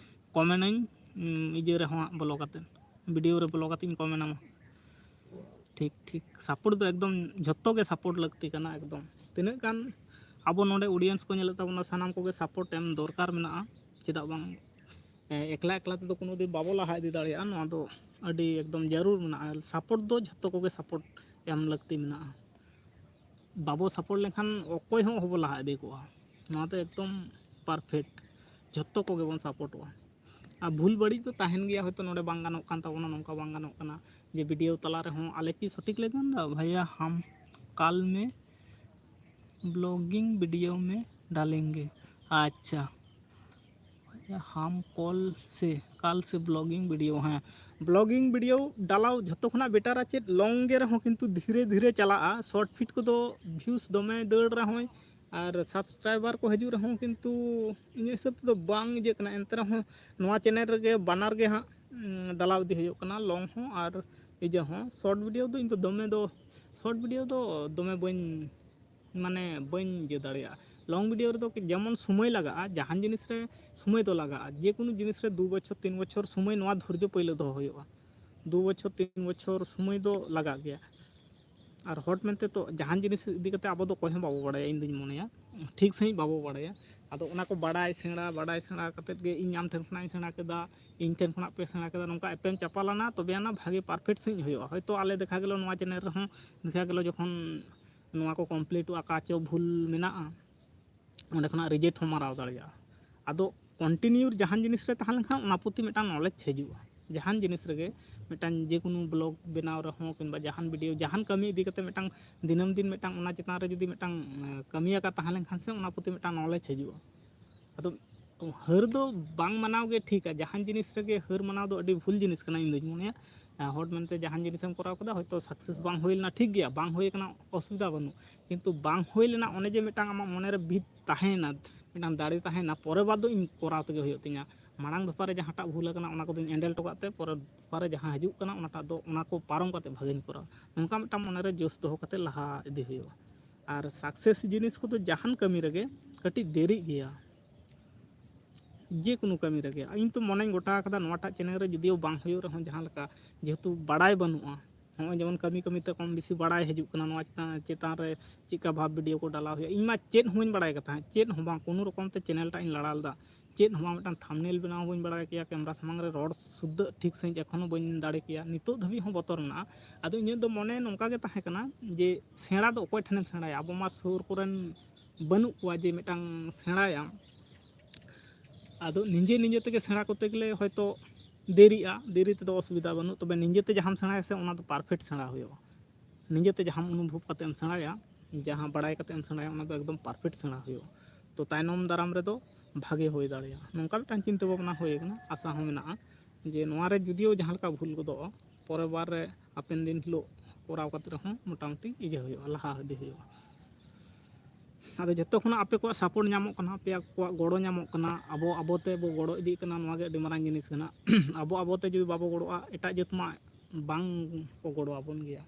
ᱠᱚᱢᱮᱱᱴ ᱟᱹᱧ, ᱩᱸ, ᱤᱭᱟᱹ ᱨᱮᱦᱚᱸ ᱦᱟᱸᱜ ᱵᱚᱞᱚ ᱠᱟᱛᱮ, ᱵᱷᱤᱰᱤᱭᱳ ᱨᱮ ᱵᱚᱞᱚ ᱠᱟᱛᱮ ᱤᱧ ᱠᱚᱢᱮᱱᱴ ᱟᱢᱟ᱾ ᱴᱷᱤᱠ, ᱴᱷᱤᱠ᱾ ᱥᱟᱯᱳᱨᱴ ᱫᱚ ᱮᱠᱫᱚᱢ ᱡᱷᱚᱛᱚ ᱜᱮ ᱥᱟᱯᱳᱨᱴ ᱞᱟᱹᱠᱛᱤ ᱠᱟᱱᱟ᱾ ᱮᱠᱫᱚᱢ ᱛᱤᱱᱟᱹᱜ ᱜᱟᱱ ᱟᱵᱚ ᱱᱚᱰᱮ ᱚᱰᱤᱭᱮᱱᱥ ᱠᱚ ᱧᱮᱞᱮᱫ ᱛᱟᱵᱚᱱᱟ, ᱥᱟᱱᱟᱢ ᱠᱚᱜᱮ ᱥᱟᱯᱳᱨᱴ ᱮᱢ ᱫᱚᱨᱠᱟᱨ ᱢᱮᱱᱟᱜᱼᱟ᱾ ᱪᱮᱫᱟᱜ ᱵᱟᱝ, ᱮᱠᱞᱟ ᱮᱠᱞᱟ ᱛᱮᱫᱚ ᱠᱳᱱᱳ ᱫᱤᱱ ᱵᱟᱵᱚ ᱞᱟᱦᱟ ᱤᱫᱤ ᱫᱟᱲᱮᱭᱟᱜᱼᱟ᱾ ᱱᱚᱣᱟ ᱫᱚ ᱟᱹᱰᱤ ᱮᱠᱫᱚᱢ ᱡᱟᱹᱨᱩᱲ ᱢᱮᱱᱟᱜᱼᱟ᱾ ᱥᱟᱯᱳᱨᱴ ᱫᱚ ᱡᱷᱚᱛᱚ ᱠᱚᱜᱮ ᱥᱟᱯᱳᱨᱴ ᱮᱢ ᱞᱟᱹᱠᱛᱤ ᱢᱮᱱᱟᱜᱼᱟ᱾ ᱵᱟᱵᱚ ᱥᱟᱯᱳᱨᱴ ᱞᱮᱱᱠᱷᱟᱱ ᱚᱠᱚᱭ ᱦᱚᱸ ᱵᱟᱵᱚ ᱞᱟᱦᱟ ᱤᱫᱤ ᱠᱚᱜᱼᱟ᱾ ᱱᱚᱣᱟ ᱫᱚ ᱮᱠᱫᱚᱢ ᱯᱟᱨᱯᱷᱮᱠᱴ, ᱡᱷᱚᱛᱚ ᱠᱚᱜᱮ ᱵᱚᱱ ᱥᱟᱯᱳᱨᱴᱚᱜᱼᱟ᱾ ᱟᱨ ᱵᱷᱩᱞ ᱵᱟᱹᱲᱤᱡ ᱫᱚ ᱛᱟᱦᱮᱱ ᱜᱮᱭᱟ, ᱦᱚᱭᱛᱳ ᱱᱚᱰᱮ ᱵᱟᱝ ᱜᱟᱱᱚᱜ ᱠᱟᱱ ᱛᱟᱵᱚᱱᱟ, ᱱᱚᱝᱠᱟ ᱵᱟᱝ ᱜᱟᱱᱚᱜ ᱠᱟᱱᱟ, ᱡᱮ ᱵᱷᱤᱰᱤᱭᱳ ᱛᱟᱞᱟ ᱨᱮᱦᱚᱸ ᱟᱞᱮ ᱠᱤ ᱥᱚᱴᱷᱤᱠ ᱞᱮ ᱜᱟᱱ ᱮᱫᱟ? ᱵᱷᱟᱭᱭᱟ ᱦᱟᱢ ᱠᱟᱞ ᱢᱮ ᱵᱞᱚᱜᱤᱝ ᱵᱷᱤᱰᱤᱭᱳ ᱢᱮ ᱰᱟᱞᱮᱝᱜᱮ᱾ ᱟᱪᱪᱷᱟ, ᱵᱷᱟᱭᱭᱟ ᱦᱟᱢ ᱠᱚᱞ ᱥᱮ ᱠᱟᱞ ᱥᱮ ᱵᱞᱚᱜᱤᱝ ᱵᱷᱤᱰᱤᱭᱳ, ᱦᱮᱸ, ᱵᱞᱚᱜᱤᱝ ᱵᱷᱤᱰᱤᱭᱳ ᱰᱟᱞᱟᱣ ᱡᱷᱚᱛᱚ ᱠᱷᱚᱱᱟᱜ ᱵᱮᱴᱟᱨᱟ ᱪᱮᱫ, ᱞᱚᱝ ᱜᱮ ᱨᱮᱦᱚᱸ ᱠᱤᱱᱛᱩ ᱫᱷᱤᱨᱮ ᱫᱷᱤᱨᱮ ᱪᱟᱞᱟᱜᱼᱟ᱾ ᱥᱚᱨᱴ ᱯᱷᱤᱴ ᱠᱚᱫᱚ ᱵᱷᱤᱭᱩᱥ ᱫᱚᱢᱮ ᱫᱟᱹᱲ ᱨᱮᱦᱚᱸᱭ ᱟᱨ ᱥᱟᱵᱥᱠᱨᱟᱭᱵᱟᱨ ᱠᱚ ᱦᱤᱡᱩᱜ ᱨᱮᱦᱚᱸ ᱠᱤᱱᱛᱩ ᱤᱧᱟᱹᱜ ᱦᱤᱥᱟᱹᱵ ᱛᱮᱫᱚ ᱵᱟᱝ ᱤᱭᱟᱹᱜ ᱠᱟᱱᱟ᱾ ᱮᱱᱛᱮ ᱨᱮᱦᱚᱸ ᱱᱚᱣᱟ ᱪᱮᱱᱮᱞ ᱨᱮᱜᱮ ᱵᱟᱱᱟᱨ ᱜᱮ ᱦᱟᱸᱜ, ᱩᱸ, ᱰᱟᱞᱟᱣ ᱤᱫᱤ ᱦᱩᱭᱩᱜ ᱠᱟᱱᱟ, ᱞᱚᱝ ᱦᱚᱸ ᱟᱨ ᱤᱭᱟᱹ ᱦᱚᱸ᱾ ᱥᱚᱨᱴ ᱵᱷᱤᱰᱤᱭᱳ ᱫᱚ ᱤᱧ ᱫᱚ ᱫᱚᱢᱮ ᱫᱚ, ᱥᱚᱨᱴ ᱵᱷᱤᱰᱤᱭᱳ ᱫᱚ ᱫᱚᱢᱮ ᱵᱟᱹᱧ, ᱢᱟᱱᱮ, ᱵᱟᱹᱧ ᱤᱭᱟᱹ ᱫᱟᱲᱮᱭᱟᱜᱼᱟ᱾ ᱞᱚᱝ ᱵᱷᱤᱰᱤᱭᱳ ᱨᱮᱫᱚ ᱡᱮᱢᱚᱱ ᱥᱚᱢᱚᱭ ᱞᱟᱜᱟᱜᱼᱟ, ᱡᱟᱦᱟᱱ ᱡᱤᱱᱤᱥ ᱨᱮ ᱥᱚᱢᱚᱭ ᱫᱚ ᱞᱟᱜᱟᱜᱼᱟ᱾ ᱡᱮ ᱠᱳᱱᱳ ᱡᱤᱱᱤᱥ ᱨᱮ ᱫᱩ ᱵᱚᱪᱷᱚᱨ, ᱛᱤᱱ ᱵᱚᱪᱷᱚᱨ ᱥᱚᱢᱚᱭ, ᱱᱚᱣᱟ ᱫᱷᱳᱨᱡᱚ ᱯᱳᱭᱞᱳ ᱫᱚᱦᱚ ᱦᱩᱭᱩᱜᱼᱟ᱾ ᱫᱩ ᱵᱚᱪᱷᱚᱨ, ᱛᱤᱱ ᱵᱚᱪᱷᱚᱨ ᱥᱚᱢᱚᱭ ᱫᱚ ᱞᱟᱜᱟᱜ ᱜᱮᱭᱟ᱾ ᱟᱨ ᱦᱚᱴ ᱢᱮᱱᱛᱮ ᱛᱚ ᱡᱟᱦᱟᱱ ᱡᱤᱱᱤᱥ ᱤᱫᱤ ᱠᱟᱛᱮ ᱟᱵᱚ ᱫᱚ ᱚᱠᱚᱭ ᱦᱚᱸ ᱵᱟᱵᱚ ᱵᱟᱲᱟᱭᱟ, ᱤᱧ ᱫᱩᱧ ᱢᱚᱱᱮᱭᱟ, ᱴᱷᱤᱠ ᱥᱟᱺᱦᱤᱡ ᱵᱟᱵᱚ ᱵᱟᱲᱟᱭᱟ᱾ ᱟᱫᱚ ᱚᱱᱟ ᱠᱚ ᱵᱟᱲᱟᱭ ᱥᱮᱬᱟ, ᱵᱟᱲᱟᱭ ᱥᱮᱬᱟ ᱠᱟᱛᱮᱫ ᱜᱮ ᱤᱧ ᱟᱢ ᱴᱷᱮᱱ ᱠᱷᱚᱱᱟᱜ ᱤᱧ ᱥᱮᱬᱟ ᱠᱮᱫᱟ, ᱤᱧ ᱴᱷᱮᱱ ᱠᱷᱚᱱᱟᱜ ᱯᱮ ᱥᱮᱬᱟ ᱠᱮᱫᱟ, ᱱᱚᱝᱠᱟ ᱮᱯᱮᱢ ᱪᱟᱯᱟᱞᱟᱱᱟ, ᱛᱚᱵᱮ ᱟᱱᱟ ᱵᱷᱟᱜᱮ ᱯᱟᱨᱯᱷᱮᱠᱴ ᱥᱟᱺᱦᱤᱡ ᱦᱩᱭᱩᱜᱼᱟ᱾ ᱦᱚᱭᱛᱳ ᱟᱞᱮ ᱫᱮᱠᱷᱟ ᱜᱮᱞᱚ ᱱᱚᱣᱟ ᱪᱮᱱᱮᱞ ᱨᱮᱦᱚᱸ ᱫᱮᱠᱷᱟ ᱜᱮᱞᱚ ᱡᱚᱠᱷᱚᱱ ᱱᱚᱣᱟ ᱠᱚ ᱠᱚᱢᱯᱞᱤᱴᱚᱜᱼᱟ, ᱚᱠᱟ ᱪᱚ ᱵᱷᱩᱞ ᱢᱮᱱᱟᱜᱼᱟ, ᱚᱸᱰᱮ ᱠᱷᱚᱱᱟᱜ ᱨᱤᱡᱮᱠᱴ ᱦᱚᱸ ᱢᱟᱨᱟᱣ ᱫᱟᱲᱮᱭᱟᱜᱼᱟ᱾ ᱟᱫᱚ ᱠᱚᱱᱴᱤᱱᱤᱭᱩ ᱡᱟᱦᱟᱱ ᱡᱤᱱᱤᱥ ᱨᱮ ᱛᱟᱦᱮᱸ ᱞᱮᱱᱠᱷᱟᱱ ᱚᱱᱟ ᱯᱨᱚᱛᱤ ᱢᱤᱫᱴᱟᱝ ᱱᱚᱞᱮᱡᱽ ᱦᱤᱡᱩᱜᱼᱟ᱾ ᱡᱟᱦᱟᱱ ᱡᱤᱱᱤᱥ ᱨᱮᱜᱮ ᱢᱤᱫᱴᱟᱝ ᱡᱮᱠᱳᱱᱳ ᱵᱞᱚᱜ ᱵᱮᱱᱟᱣ ᱨᱮᱦᱚᱸ ᱠᱤᱝᱵᱟ ᱡᱟᱦᱟᱱ ᱵᱷᱤᱰᱤᱭᱳ, ᱡᱟᱦᱟᱱ ᱠᱟᱹᱢᱤ ᱤᱫᱤ ᱠᱟᱛᱮ ᱢᱤᱫᱴᱟᱝ ᱫᱤᱱᱟᱹᱢ ᱫᱤᱱ ᱢᱤᱫᱴᱟᱝ ᱚᱱᱟ ᱪᱮᱛᱟᱱ ᱨᱮ ᱡᱩᱫᱤ ᱢᱤᱫᱴᱟᱝ, ᱮᱸ, ᱠᱟᱹᱢᱤ ᱟᱠᱟ ᱛᱟᱦᱮᱸ ᱞᱮᱱᱠᱷᱟᱱ ᱥᱮ ᱚᱱᱟ ᱯᱨᱚᱛᱤ ᱢᱤᱫᱴᱟᱝ ᱱᱚᱞᱮᱡᱽ ᱦᱤᱡᱩᱜᱼᱟ᱾ ᱟᱫᱚ ᱦᱟᱹᱨ ᱫᱚ ᱵᱟᱝ ᱢᱟᱱᱟᱣ ᱜᱮ ᱴᱷᱤᱠᱟ᱾ ᱡᱟᱦᱟᱱ ᱡᱤᱱᱤᱥ ᱨᱮᱜᱮ ᱦᱟᱹᱨ ᱢᱟᱱᱟᱣ ᱫᱚ ᱟᱹᱰᱤ ᱵᱷᱩᱞ ᱡᱤᱱᱤᱥ ᱠᱟᱱᱟ, ᱤᱧ ᱫᱩᱧ ᱢᱚᱱᱮᱭᱟ᱾ ᱦᱚᱲ ᱢᱮᱱᱛᱮ ᱡᱟᱦᱟᱱ ᱡᱤᱱᱤᱥᱮᱢ ᱠᱚᱨᱟᱣ ᱠᱮᱫᱟ, ᱦᱚᱭᱛᱳ ᱥᱟᱠᱥᱮᱥ ᱵᱟᱝ ᱦᱩᱭ ᱞᱮᱱᱟ, ᱴᱷᱤᱠ ᱜᱮᱭᱟ, ᱵᱟᱝ ᱦᱩᱭ ᱠᱟᱱᱟ, ᱚᱥᱩᱵᱤᱫᱷᱟ ᱵᱟᱹᱱᱩᱜ, ᱠᱤᱱᱛᱩ ᱵᱟᱝ ᱦᱩᱭ ᱞᱮᱱᱟ, ᱚᱱᱮ ᱡᱮ ᱢᱤᱫᱴᱟᱝ ᱟᱢᱟᱜ ᱢᱚᱱᱮᱨᱮ ᱵᱷᱤᱛ ᱛᱟᱦᱮᱸᱭᱮᱱᱟ, ᱢᱤᱫᱴᱟᱝ ᱫᱟᱲᱮ ᱛᱟᱦᱮᱸᱭᱮᱱᱟ, ᱯᱚᱨᱮᱨ ᱵᱟᱨ ᱫᱚ ᱤᱧ ᱠᱚᱨᱟᱣ ᱛᱮᱜᱮ ᱦᱩᱭᱩᱜ ᱛᱤᱧᱟ, ᱢᱟᱲᱟᱝ ᱫᱚᱯᱷᱟ ᱨᱮ ᱡᱟᱦᱟᱸᱴᱟᱜ ᱵᱷᱩᱞ ᱟᱠᱟᱱᱟ ᱚᱱᱟ ᱠᱚᱫᱚᱧ ᱮᱸᱰᱮᱞ ᱦᱚᱴᱚ ᱠᱟᱜ ᱛᱮ ᱯᱚᱨᱮᱨ ᱫᱚᱯᱷᱟ ᱨᱮ ᱡᱟᱦᱟᱸ ᱦᱤᱡᱩᱜ ᱠᱟᱱᱟ ᱚᱱᱟᱴᱟᱜ ᱫᱚ, ᱚᱱᱟ ᱠᱚ ᱯᱟᱨᱚᱢ ᱠᱟᱛᱮ ᱵᱷᱟᱜᱮᱧ ᱠᱚᱨᱟᱣᱟ, ᱱᱚᱝᱠᱟ ᱢᱤᱫᱴᱟᱝ ᱢᱚᱱᱮᱨᱮ ᱡᱳᱥ ᱫᱚᱦᱚ ᱠᱟᱛᱮ ᱞᱟᱦᱟ ᱤᱫᱤ ᱦᱩᱭᱩᱜᱼᱟ᱾ ᱟᱨ ᱥᱟᱠᱥᱮᱥ ᱡᱤᱱᱤᱥ ᱠᱚᱫᱚ ᱡᱟᱦᱟᱱ ᱠᱟᱹᱢᱤ ᱨᱮᱜᱮ ᱠᱟᱹᱴᱤᱡ ᱫᱮᱨᱤᱜ ᱜᱮᱭᱟ, ᱡᱮᱠᱳᱱᱳ ᱠᱟᱹᱢᱤ ᱨᱮᱜᱮ᱾ ᱤᱧ ᱛᱚ ᱢᱚᱱᱮᱧ ᱜᱚᱴᱟ ᱟᱠᱟᱫᱟ ᱱᱚᱣᱟᱴᱟᱜ ᱪᱮᱱᱮᱞ ᱨᱮ ᱡᱩᱫᱤᱭᱳ ᱵᱟᱝ ᱦᱩᱭᱩᱜ ᱨᱮᱦᱚᱸ, ᱡᱟᱦᱟᱸ ᱞᱮᱠᱟ, ᱡᱮᱦᱮᱛᱩ ᱵᱟᱲᱟᱭ ᱵᱟᱹᱱᱩᱜᱼᱟ, ᱱᱚᱜᱼᱚᱭ ᱡᱮᱢᱚᱱ ᱠᱟᱹᱢᱤ ᱠᱟᱹᱢᱤ ᱛᱮ ᱠᱚᱢ ᱵᱮᱥᱤ ᱵᱟᱲᱟᱭ ᱦᱤᱡᱩᱜ ᱠᱟᱱᱟ ᱱᱚᱣᱟ ᱪᱮᱛᱟᱱ, ᱪᱮᱛᱟᱱ ᱨᱮ ᱪᱮᱫᱠᱟ ᱵᱷᱟᱵᱽ ᱵᱷᱤᱰᱤᱭᱳ ᱠᱚ ᱰᱟᱞᱟᱣ ᱦᱩᱭᱩᱜᱼᱟ᱾ ᱤᱧ ᱢᱟ ᱪᱮᱫ ᱦᱚᱸ ᱵᱟᱹᱧ ᱵᱟᱲᱟᱭ ᱠᱟᱱ ᱛᱟᱦᱮᱸᱫ, ᱪᱮᱫ ᱦᱚᱸ ᱵᱟᱝ, ᱠᱳᱱᱳ ᱨᱚᱠᱚᱢ ᱛᱮ ᱪᱮᱱᱮᱞ ᱴᱟᱜ ᱤᱧ ᱞᱟᱲᱟ ᱞᱮᱫᱟ, ᱪᱮᱫ ᱦᱚᱸ ᱵᱟᱝ, ᱢᱤᱫᱴᱟᱝ ᱛᱷᱟᱢᱵᱽᱱᱮᱞ ᱵᱮᱱᱟᱣ ᱦᱚᱸ ᱵᱟᱹᱧ ᱵᱟᱲᱟᱭ ᱠᱮᱭᱟ, ᱠᱮᱢᱨᱟ ᱥᱟᱢᱟᱝ ᱨᱮ ᱨᱚᱲ ᱥᱩᱫᱽᱫᱷᱟᱹ ᱴᱷᱤᱠ ᱥᱟᱺᱦᱤᱡ ᱮᱠᱷᱚᱱᱳ ᱵᱟᱹᱧ ᱫᱟᱲᱮ ᱠᱮᱭᱟ, ᱱᱤᱛᱚᱜ ᱫᱷᱟᱹᱵᱤᱡ ᱦᱚᱸ ᱵᱚᱛᱚᱨ ᱢᱮᱱᱟᱜᱼᱟ᱾ ᱟᱫᱚ ᱤᱧᱟᱹᱜ ᱫᱚ ᱢᱚᱱᱮ ᱱᱚᱝᱠᱟ ᱜᱮ ᱛᱟᱦᱮᱸ ᱠᱟᱱᱟ ᱡᱮ ᱥᱮᱬᱟ ᱫᱚ ᱚᱠᱚᱭ ᱴᱷᱮᱱᱮᱢ ᱥᱮᱬᱟᱭᱟ, ᱟᱵᱚ ᱢᱟ ᱥᱩᱨ ᱠᱚᱨᱮᱱ ᱵᱟᱹᱱᱩᱜ ᱠᱚᱣᱟ ᱡᱮ ᱢᱤᱫᱴᱟᱝ ᱥᱮᱬᱟᱭᱟᱢ᱾ ᱟᱫᱚ ᱱᱤᱡᱮ ᱱᱤᱡᱮ ᱛᱮᱜᱮ ᱥᱮᱬᱟ ᱠᱚᱨᱛᱮ ᱜᱮᱞᱮ ᱦᱚᱭᱛᱳ ᱫᱮᱨᱤᱜᱼᱟ, ᱫᱮᱨᱤ ᱛᱮᱫᱚ ᱚᱥᱩᱵᱤᱫᱷᱟ ᱵᱟᱹᱱᱩᱜ, ᱛᱚᱵᱮ ᱱᱤᱡᱮᱛᱮ ᱡᱟᱦᱟᱸᱢ ᱥᱮᱬᱟᱭᱟ ᱥᱮ ᱚᱱᱟ ᱫᱚ ᱯᱟᱨᱯᱷᱮᱠᱴ ᱥᱮᱬᱟ ᱦᱩᱭᱩᱜᱼᱟ᱾ ᱱᱤᱡᱮᱛᱮ ᱡᱟᱦᱟᱸᱢ ᱚᱱᱩᱵᱷᱚᱵ ᱠᱟᱛᱮ ᱮᱢ ᱥᱮᱬᱟᱭᱟ, ᱡᱟᱦᱟᱸ ᱵᱟᱲᱟᱭ ᱠᱟᱛᱮ ᱮᱢ ᱥᱮᱬᱟᱭᱟ, ᱚᱱᱟ ᱫᱚ ᱮᱠᱫᱚᱢ ᱯᱟᱨᱯᱷᱮᱠᱴ ᱥᱮᱬᱟ ᱦᱩᱭᱩᱜᱼᱟ᱾ ᱛᱚ ᱛᱟᱭᱱᱚᱢ ᱫᱟᱨᱟᱢ ᱨᱮᱫᱚ ᱵᱷᱟᱜᱮ ᱦᱩᱭ ᱫᱟᱲᱮᱭᱟᱜᱼᱟ, ᱱᱚᱝᱠᱟ ᱢᱤᱫᱴᱟᱝ ᱪᱤᱱᱛᱟᱹ ᱵᱷᱟᱵᱽᱱᱟ ᱦᱩᱭ ᱟᱠᱟᱱᱟ᱾ ᱟᱥᱟ ᱦᱚᱸ ᱢᱮᱱᱟᱜᱼᱟ ᱡᱮ ᱱᱚᱣᱟ ᱨᱮ ᱡᱩᱫᱤᱭᱳ ᱡᱟᱦᱟᱸ ᱞᱮᱠᱟ ᱵᱷᱩᱞ ᱜᱚᱫᱚᱜᱼᱟ, ᱯᱚᱨᱮᱨ ᱵᱟᱨ ᱨᱮ ᱦᱟᱯᱮᱱ ᱫᱤᱱ ᱦᱤᱞᱳᱜ ᱠᱚᱨᱟᱣ ᱠᱟᱛᱮ ᱨᱮᱦᱚᱸ ᱢᱚᱴᱟᱢᱩᱴᱤ ᱤᱭᱟᱹ ᱦᱩᱭᱩᱜᱼᱟ, ᱞᱟᱦᱟ ᱤᱫᱤ ᱦᱩᱭᱩᱜᱼᱟ᱾ ᱟᱫᱚ ᱡᱚᱛᱚ ᱠᱷᱚᱱᱟᱜ ᱟᱯᱮ ᱠᱚᱣᱟᱜ ᱥᱟᱯᱳᱨᱴ ᱧᱟᱢᱚᱜ ᱠᱟᱱᱟ, ᱟᱯᱮᱭᱟᱜ ᱠᱚᱣᱟᱜ ᱜᱚᱲᱚ ᱧᱟᱢᱚᱜ ᱠᱟᱱᱟ, ᱟᱵᱚ ᱟᱵᱚ ᱛᱮᱵᱚ ᱜᱚᱲᱚ ᱤᱫᱤᱜ ᱠᱟᱱᱟ, ᱱᱚᱣᱟ ᱜᱮ ᱟᱹᱰᱤ ᱢᱟᱨᱟᱝ ᱡᱤᱱᱤᱥ ᱠᱟᱱᱟ᱾ ᱟᱵᱚ ᱟᱵᱚ ᱛᱮ ᱡᱩᱫᱤ ᱵᱟᱵᱚ ᱜᱚᱲᱚᱜᱼᱟ, ᱮᱴᱟᱜ ᱡᱟᱹᱛ ᱢᱟ ᱵᱟᱝ ᱠᱚ ᱜᱚᱲᱚ ᱟᱵᱚᱱ ᱜᱮᱭᱟ,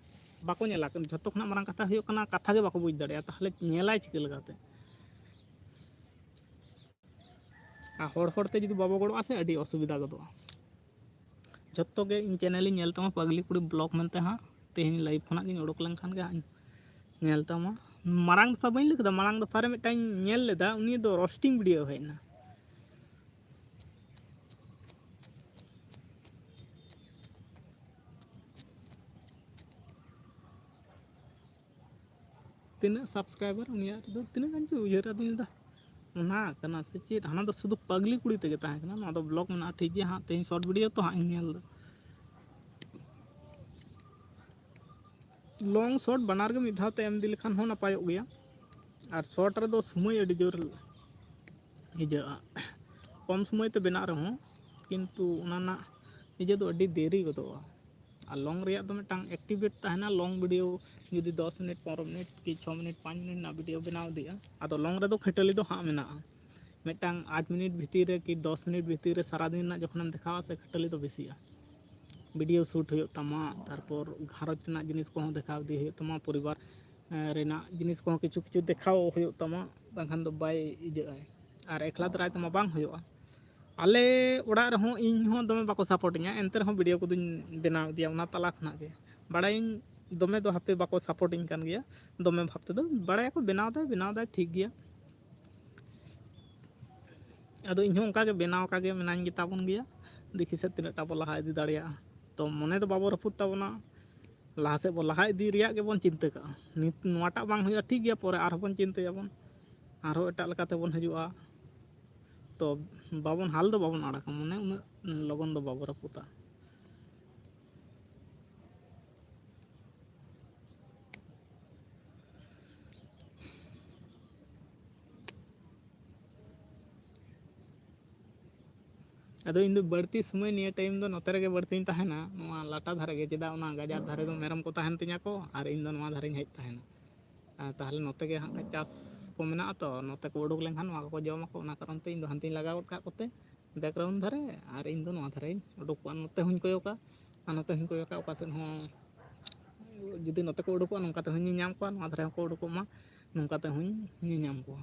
ᱵᱟᱠᱚ ᱧᱮᱞᱟ᱾ ᱡᱷᱚᱛᱚ ᱠᱷᱚᱱᱟᱜ ᱢᱟᱨᱟᱝ ᱠᱟᱛᱷᱟ ᱦᱩᱭᱩᱜ ᱠᱟᱱᱟ, ᱠᱟᱛᱷᱟ ᱜᱮ ᱵᱟᱠᱚ ᱵᱩᱡᱽ ᱫᱟᱲᱮᱭᱟᱜᱼᱟ, ᱛᱟᱦᱚᱞᱮ ᱧᱮᱞᱟᱭ ᱪᱤᱠᱟᱹ ᱞᱮᱠᱟᱛᱮ? ᱟᱨ ᱦᱚᱲ ᱦᱚᱲ ᱛᱮ ᱡᱩᱫᱤ ᱵᱟᱵᱚ ᱜᱚᱲᱚᱜᱼᱟ ᱥᱮ, ᱟᱹᱰᱤ ᱚᱥᱩᱵᱤᱫᱷᱟ ᱜᱚᱫᱚᱜᱼᱟ᱾ ᱡᱷᱚᱛᱚ ᱜᱮ ᱤᱧ ᱪᱮᱱᱮᱞ ᱤᱧ ᱧᱮᱞ ᱛᱟᱢᱟ, ᱯᱟᱜᱽᱞᱤ ᱠᱩᱲᱤ ᱵᱞᱚᱜᱽ ᱢᱮᱱᱛᱮ ᱦᱟᱸᱜ᱾ ᱛᱮᱦᱮᱧ ᱞᱟᱭᱤᱵᱷ ᱠᱷᱚᱱᱟᱜ ᱜᱤᱧ ᱩᱰᱩᱠ ᱞᱮᱱᱠᱷᱟᱱ ᱜᱮ ᱦᱟᱸᱜ ᱤᱧ ᱧᱮᱞ ᱛᱟᱢᱟ᱾ ᱢᱟᱲᱟᱝ ᱫᱚ ᱵᱟᱹᱧ ᱞᱟᱹᱭ ᱠᱮᱫᱟ, ᱢᱟᱲᱟᱝ ᱫᱚ ᱯᱟᱨᱮ ᱢᱤᱫᱴᱟᱝ ᱤᱧ ᱧᱮᱞ ᱞᱮᱫᱟ, ᱩᱱᱤ ᱫᱚ ᱨᱳᱥᱴᱤᱝ ᱵᱷᱤᱰᱤᱭᱳ ᱦᱮᱡ ᱮᱱᱟ᱾ ᱛᱤᱱᱟᱹᱜ ᱥᱟᱵᱥᱠᱨᱟᱭᱵᱟᱨ ᱩᱱᱤᱭᱟᱜ ᱨᱮᱫᱚ, ᱛᱤᱱᱟᱹᱜ ᱜᱟᱱ ᱪᱚ ᱩᱭᱦᱟᱹᱨ ᱟᱹᱫᱤᱧ ᱞᱮᱫᱟ, ᱚᱱᱟ ᱠᱟᱱᱟ ᱥᱮ ᱪᱮᱫ? ᱦᱟᱱᱟ ᱫᱚ ᱥᱩᱫᱷᱩ ᱯᱟᱜᱽᱞᱤ ᱠᱩᱲᱤ ᱛᱮᱜᱮ ᱛᱟᱦᱮᱸ ᱠᱟᱱᱟ᱾ ᱱᱚᱣᱟ ᱫᱚ ᱵᱞᱚᱜᱽ ᱢᱮᱱᱟᱜᱼᱟ, ᱴᱷᱤᱠ ᱜᱮᱭᱟ᱾ ᱦᱟᱸᱜ ᱛᱮᱦᱮᱧ ᱥᱚᱨᱴ ᱵᱷᱤᱰᱤᱭᱳ ᱛᱚ ᱦᱟᱸᱜ ᱤᱧ ᱧᱮᱞ ᱮᱫᱟ᱾ ᱞᱚᱝ ᱥᱚᱨᱴ ᱵᱟᱱᱟᱨ ᱜᱮ ᱢᱤᱫ ᱫᱷᱟᱣ ᱛᱮ ᱮᱢ ᱤᱫᱤ ᱞᱮᱠᱷᱟᱱ ᱦᱚᱸ ᱱᱟᱯᱟᱭᱚᱜ ᱜᱮᱭᱟ᱾ ᱟᱨ ᱥᱚᱨᱴ ᱨᱮᱫᱚ ᱥᱚᱢᱚᱭ ᱟᱹᱰᱤ ᱡᱳᱨ ᱤᱡᱟᱹᱜᱼᱟ, ᱠᱚᱢ ᱥᱚᱢᱚᱭ ᱛᱮ ᱵᱮᱱᱟᱜ ᱨᱮᱦᱚᱸ ᱠᱤᱱᱛᱩ ᱚᱱᱟ ᱨᱮᱱᱟᱜ ᱤᱡᱟᱹ ᱫᱚ ᱟᱹᱰᱤ ᱫᱮᱨᱤ ᱜᱚᱫᱚᱜᱼᱟ᱾ ᱟᱨ ᱞᱚᱝ ᱨᱮᱭᱟᱜ ᱫᱚ ᱢᱤᱫᱴᱟᱝ ᱮᱠᱴᱤᱵᱷᱮᱴ ᱛᱟᱦᱮᱱᱟ᱾ ᱞᱚᱝ ᱵᱷᱤᱰᱤᱭᱳ ᱡᱩᱫᱤ ᱫᱚᱥ ᱢᱤᱱᱤᱴ, ᱯᱚᱱᱨᱚ ᱢᱤᱱᱤᱴ ᱠᱤ ᱪᱷᱚ ᱢᱤᱱᱤᱴ, ᱯᱟᱸᱪ ᱢᱤᱱᱤᱴ ᱨᱮᱱᱟᱜ ᱵᱷᱤᱰᱤᱭᱳ ᱵᱮᱱᱟᱣ ᱤᱫᱤᱜᱼᱟ, ᱟᱫᱚ ᱞᱚᱝ ᱨᱮᱫᱚ ᱠᱷᱟᱹᱴᱟᱹᱞᱤ ᱫᱚ ᱦᱟᱸᱜ ᱢᱮᱱᱟᱜᱼᱟ᱾ ᱢᱤᱫᱴᱟᱝ ᱟᱴ ᱢᱤᱱᱤᱴ ᱵᱷᱤᱛᱤᱨ ᱨᱮ ᱠᱤ ᱫᱚᱥ ᱢᱤᱱᱤᱴ ᱵᱷᱤᱛᱤᱨ ᱨᱮ ᱥᱟᱨᱟᱫᱤᱱ ᱨᱮᱱᱟᱜ ᱡᱚᱠᱷᱚᱱᱮᱢ ᱫᱮᱠᱷᱟᱣᱟ ᱥᱮ, ᱠᱷᱟᱹᱴᱟᱹᱞᱤ ᱫᱚ ᱵᱮᱥᱤᱜᱼᱟ᱾ ᱵᱷᱤᱰᱤᱭᱳ ᱥᱩᱴ ᱦᱩᱭᱩᱜ ᱛᱟᱢᱟ, ᱛᱟᱨᱯᱚᱨ ᱜᱷᱟᱨᱚᱸᱡᱽ ᱨᱮᱱᱟᱜ ᱡᱤᱱᱤᱥ ᱠᱚᱦᱚᱸ ᱫᱮᱠᱷᱟᱣ ᱤᱫᱤ ᱦᱩᱭᱩᱜ ᱛᱟᱢᱟ, ᱯᱚᱨᱤᱵᱟᱨ ᱨᱮᱱᱟᱜ ᱡᱤᱱᱤᱥ ᱠᱚᱦᱚᱸ ᱠᱤᱪᱷᱩ ᱠᱤᱪᱷᱩ ᱫᱮᱠᱷᱟᱣ ᱦᱩᱭᱩᱜ ᱛᱟᱢᱟ, ᱵᱟᱝᱠᱷᱟᱱ ᱫᱚ ᱵᱟᱭ ᱤᱡᱟᱹᱜᱼᱟᱭ᱾ ᱟᱨ ᱮᱠᱞᱟ ᱫᱟᱨᱟᱭ ᱛᱮᱢᱟ ᱵᱟᱝ ᱦᱩᱭᱩᱜᱼᱟ᱾ ᱟᱞᱮ ᱚᱲᱟᱜ ᱨᱮᱦᱚᱸ ᱤᱧ ᱦᱚᱸ ᱫᱚᱢᱮ ᱵᱟᱠᱚ ᱥᱟᱯᱳᱨᱴ ᱤᱧᱟ, ᱮᱱᱛᱮ ᱨᱮᱦᱚᱸ ᱵᱷᱤᱰᱤᱭᱳ ᱠᱚᱫᱚᱧ ᱵᱮᱱᱟᱣ ᱤᱫᱤᱭᱟ ᱚᱱᱟ ᱛᱟᱞᱟ ᱠᱷᱚᱱᱟᱜ ᱜᱮ᱾ ᱵᱟᱲᱟᱭᱟᱹᱧ ᱫᱚᱢᱮ ᱫᱚ ᱦᱟᱯᱮ ᱵᱟᱠᱚ ᱥᱟᱯᱳᱨᱴᱤᱧ ᱠᱟᱱ ᱜᱮᱭᱟ ᱫᱚᱢᱮ ᱵᱷᱟᱵᱽ ᱛᱮᱫᱚ᱾ ᱵᱟᱲᱟᱭᱟᱠᱚ ᱵᱮᱱᱟᱣ ᱫᱟᱭ, ᱵᱮᱱᱟᱣ ᱫᱟᱭ, ᱴᱷᱤᱠ ᱜᱮᱭᱟ᱾ ᱟᱫᱚ ᱤᱧᱦᱚᱸ ᱚᱱᱠᱟᱜᱮ ᱵᱮᱱᱟᱣ ᱟᱠᱟᱜᱮ ᱢᱮᱱᱟᱧ ᱜᱮᱛᱟ ᱵᱚᱱ ᱜᱮᱭᱟ᱾ ᱫᱮᱠᱷᱤ ᱥᱮᱫ ᱛᱤᱱᱟᱹᱜ ᱴᱟ ᱵᱚ ᱞᱟᱦᱟ ᱤᱫᱤ ᱫᱟᱲᱮᱭᱟᱜᱼᱟ᱾ ᱛᱚ ᱢᱚᱱᱮ ᱫᱚ ᱵᱟᱵᱚ ᱨᱟᱹᱯᱩᱫ ᱛᱟᱵᱚᱱᱟ, ᱞᱟᱦᱟ ᱥᱮᱫ ᱵᱚ ᱞᱟᱦᱟ ᱤᱫᱤ ᱨᱮᱭᱟᱜ ᱜᱮᱵᱚᱱ ᱪᱤᱱᱛᱟᱹ ᱠᱟᱜᱼᱟ᱾ ᱱᱤᱛ ᱱᱚᱣᱟᱴᱟᱜ ᱵᱟᱝ ᱦᱩᱭᱩᱜᱼᱟ, ᱴᱷᱤᱠ ᱜᱮᱭᱟ, ᱯᱚᱨᱮ ᱟᱨᱦᱚᱸ ᱵᱚᱱ ᱪᱤᱱᱛᱟᱹᱭᱟᱵᱚᱱ, ᱟᱨᱦᱚᱸ ᱮᱴᱟᱜ ᱞᱮᱠᱟᱛᱮᱵᱚᱱ ᱦᱤᱡᱩᱜᱼᱟ᱾ ᱛᱚ ᱵᱟᱵᱚᱱ, ᱦᱟᱞ ᱫᱚ ᱵᱟᱵᱚᱱ ᱟᱲᱟᱜᱟ, ᱢᱚᱱᱮ ᱩᱱᱟᱹᱜ ᱞᱚᱜᱚᱱ ᱫᱚ ᱵᱟᱵᱚ ᱨᱟᱹᱯᱩᱫᱟ᱾ ᱟᱫᱚ ᱤᱧ ᱫᱚ ᱵᱟᱹᱲᱛᱤ ᱥᱚᱢᱚᱭ ᱱᱤᱭᱟᱹ ᱴᱟᱭᱤᱢ ᱫᱚ ᱱᱚᱛᱮ ᱨᱮᱜᱮ ᱵᱟᱹᱲᱛᱤᱧ ᱛᱟᱦᱮᱱᱟ, ᱱᱚᱣᱟ ᱞᱟᱴᱟ ᱫᱷᱟᱨᱮ ᱜᱮ᱾ ᱪᱮᱫᱟᱜ, ᱚᱱᱟ ᱜᱟᱡᱟᱲ ᱫᱷᱟᱨᱮ ᱫᱚ ᱢᱮᱨᱚᱢ ᱠᱚ ᱛᱟᱦᱮᱱ ᱛᱤᱧᱟ ᱠᱚ, ᱟᱨ ᱤᱧ ᱫᱚ ᱱᱚᱣᱟ ᱫᱷᱟᱨᱮᱧ ᱦᱮᱡ ᱛᱟᱦᱮᱱᱟ᱾ ᱟᱨ ᱛᱟᱦᱚᱞᱮ ᱱᱚᱛᱮ ᱜᱮ ᱦᱟᱸᱜ ᱠᱷᱟᱡ ᱪᱟᱥ ᱠᱚ ᱢᱮᱱᱟᱜᱼᱟ ᱛᱚ, ᱱᱚᱛᱮ ᱠᱚ ᱩᱰᱩᱠ ᱞᱮᱱᱠᱷᱟᱱ ᱱᱚᱣᱟ ᱠᱚᱠᱚ ᱡᱚᱢᱟᱠᱚ, ᱚᱱᱟ ᱠᱟᱨᱚᱱ ᱛᱮ ᱤᱧ ᱫᱚ ᱦᱟᱱᱛᱮᱧ ᱞᱟᱜᱟ ᱜᱚᱫ ᱠᱟᱜ ᱠᱚᱛᱮ ᱵᱮᱠᱜᱨᱟᱣᱩᱱᱰ ᱫᱷᱟᱨᱮ, ᱟᱨ ᱤᱧ ᱫᱚ ᱱᱚᱣᱟ ᱫᱷᱟᱨᱮᱧ ᱩᱰᱩᱠ ᱠᱚᱜᱼᱟ᱾ ᱱᱚᱛᱮ ᱦᱚᱸᱧ ᱠᱚᱭᱚᱜᱟ, ᱟᱨ ᱱᱚᱛᱮ ᱦᱚᱸᱧ ᱠᱚᱭᱚᱜᱟ, ᱚᱠᱟ ᱥᱮᱫ ᱦᱚᱸ ᱡᱩᱫᱤ ᱱᱚᱛᱮ ᱠᱚ ᱩᱰᱩᱠᱚᱜᱼᱟ, ᱱᱚᱝᱠᱟ ᱛᱮᱦᱚᱸᱧ ᱧᱮᱧᱟᱢ ᱠᱚᱣᱟ, ᱱᱚᱣᱟ ᱫᱷᱟᱨᱮ ᱦᱚᱸᱠᱚ ᱩᱰᱩᱠᱚᱜ ᱢᱟ, ᱱᱚᱝᱠᱟ ᱛᱮᱦᱚᱸᱧ ᱧᱮᱧᱟᱢ ᱠᱚᱣᱟ᱾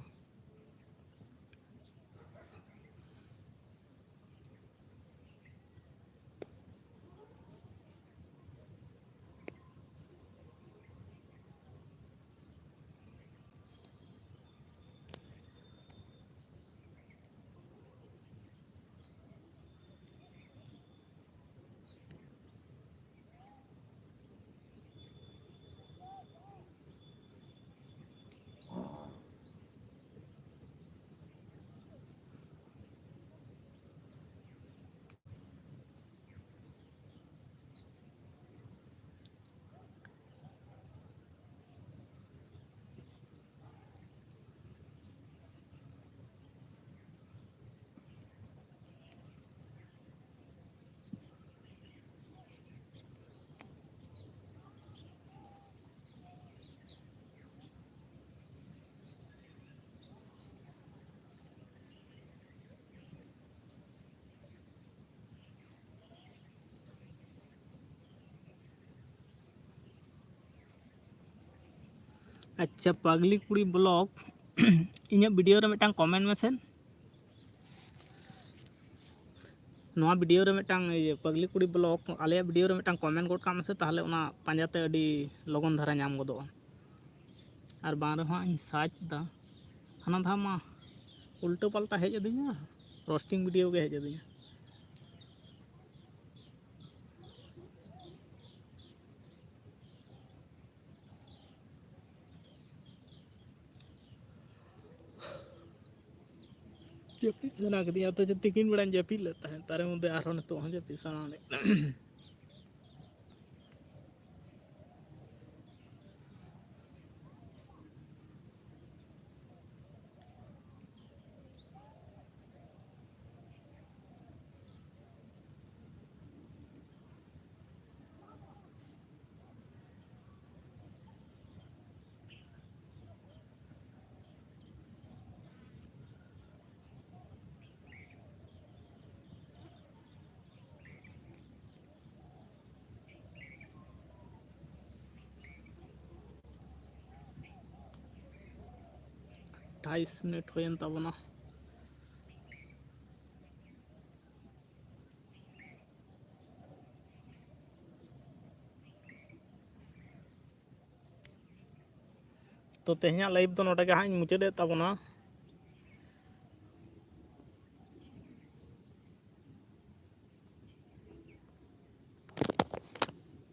ᱟᱪᱪᱷᱟ, ᱯᱟᱜᱽᱞᱤ ᱠᱩᱲᱤ ᱵᱞᱚᱜ, ᱤᱧᱟᱹᱜ ᱵᱷᱤᱰᱤᱭᱳ ᱨᱮ ᱢᱤᱫᱴᱟᱝ ᱠᱚᱢᱮᱱᱴ ᱢᱮᱥᱮ᱾ ᱱᱚᱣᱟ video ᱨᱮ ᱢᱤᱫᱴᱟᱝ ᱤᱭᱟᱹ ᱯᱟᱜᱽᱞᱤ ᱠᱩᱲᱤ vlog ᱟᱞᱮᱭᱟᱜ video ᱨᱮ ᱢᱤᱫᱴᱟᱝ comment ᱜᱚᱫ ᱠᱟᱜ ᱢᱮᱥᱮ, ᱛᱟᱦᱚᱞᱮ ᱚᱱᱟ ᱯᱟᱸᱡᱟᱛᱮ ᱟᱹᱰᱤ ᱞᱚᱜᱚᱱ ᱫᱷᱟᱨᱟ ᱧᱟᱢ ᱜᱚᱫᱚᱜᱼᱟ᱾ ᱟᱨ ᱵᱟᱝ ᱨᱮᱦᱚᱸ ᱤᱧ search ᱮᱫᱟ, ᱦᱟᱱᱟ ᱫᱷᱟᱣ ᱢᱟ ᱩᱞᱴᱟᱹ ᱯᱟᱞᱴᱟ ᱦᱮᱡ ᱟᱹᱫᱤᱧᱟ, roasting video ᱜᱮ ᱦᱮᱡ ᱟᱹᱫᱤᱧᱟ᱾ ᱡᱟᱹᱯᱤᱫ ᱥᱟᱱᱟ ᱠᱤᱫᱤᱧᱟ, ᱚᱛᱷᱚᱪᱚ ᱛᱤᱠᱤᱱ ᱵᱮᱲᱟᱧ ᱡᱟᱹᱯᱤᱫ ᱞᱮᱫ ᱛᱟᱦᱮᱸᱫ, ᱛᱟᱨᱮ ᱢᱚᱫᱽᱫᱷᱮ ᱟᱨᱦᱚᱸ ᱱᱤᱛᱚᱜ ᱦᱚᱸ ᱡᱟᱹᱯᱤᱫ ᱥᱟᱱᱟ ᱞᱮᱫ᱾ ᱟᱴᱷᱟᱭᱤᱥ ᱢᱤᱱᱤᱴ ᱦᱩᱭᱮᱱ ᱛᱟᱵᱚᱱᱟ᱾ ᱛᱚ, ᱛᱮᱦᱮᱧᱟᱜ live ᱫᱚ ᱱᱚᱰᱮ ᱜᱮ ᱦᱟᱸᱜ ᱤᱧ ᱢᱩᱪᱟᱹᱫᱮᱫ ᱛᱟᱵᱚᱱᱟ᱾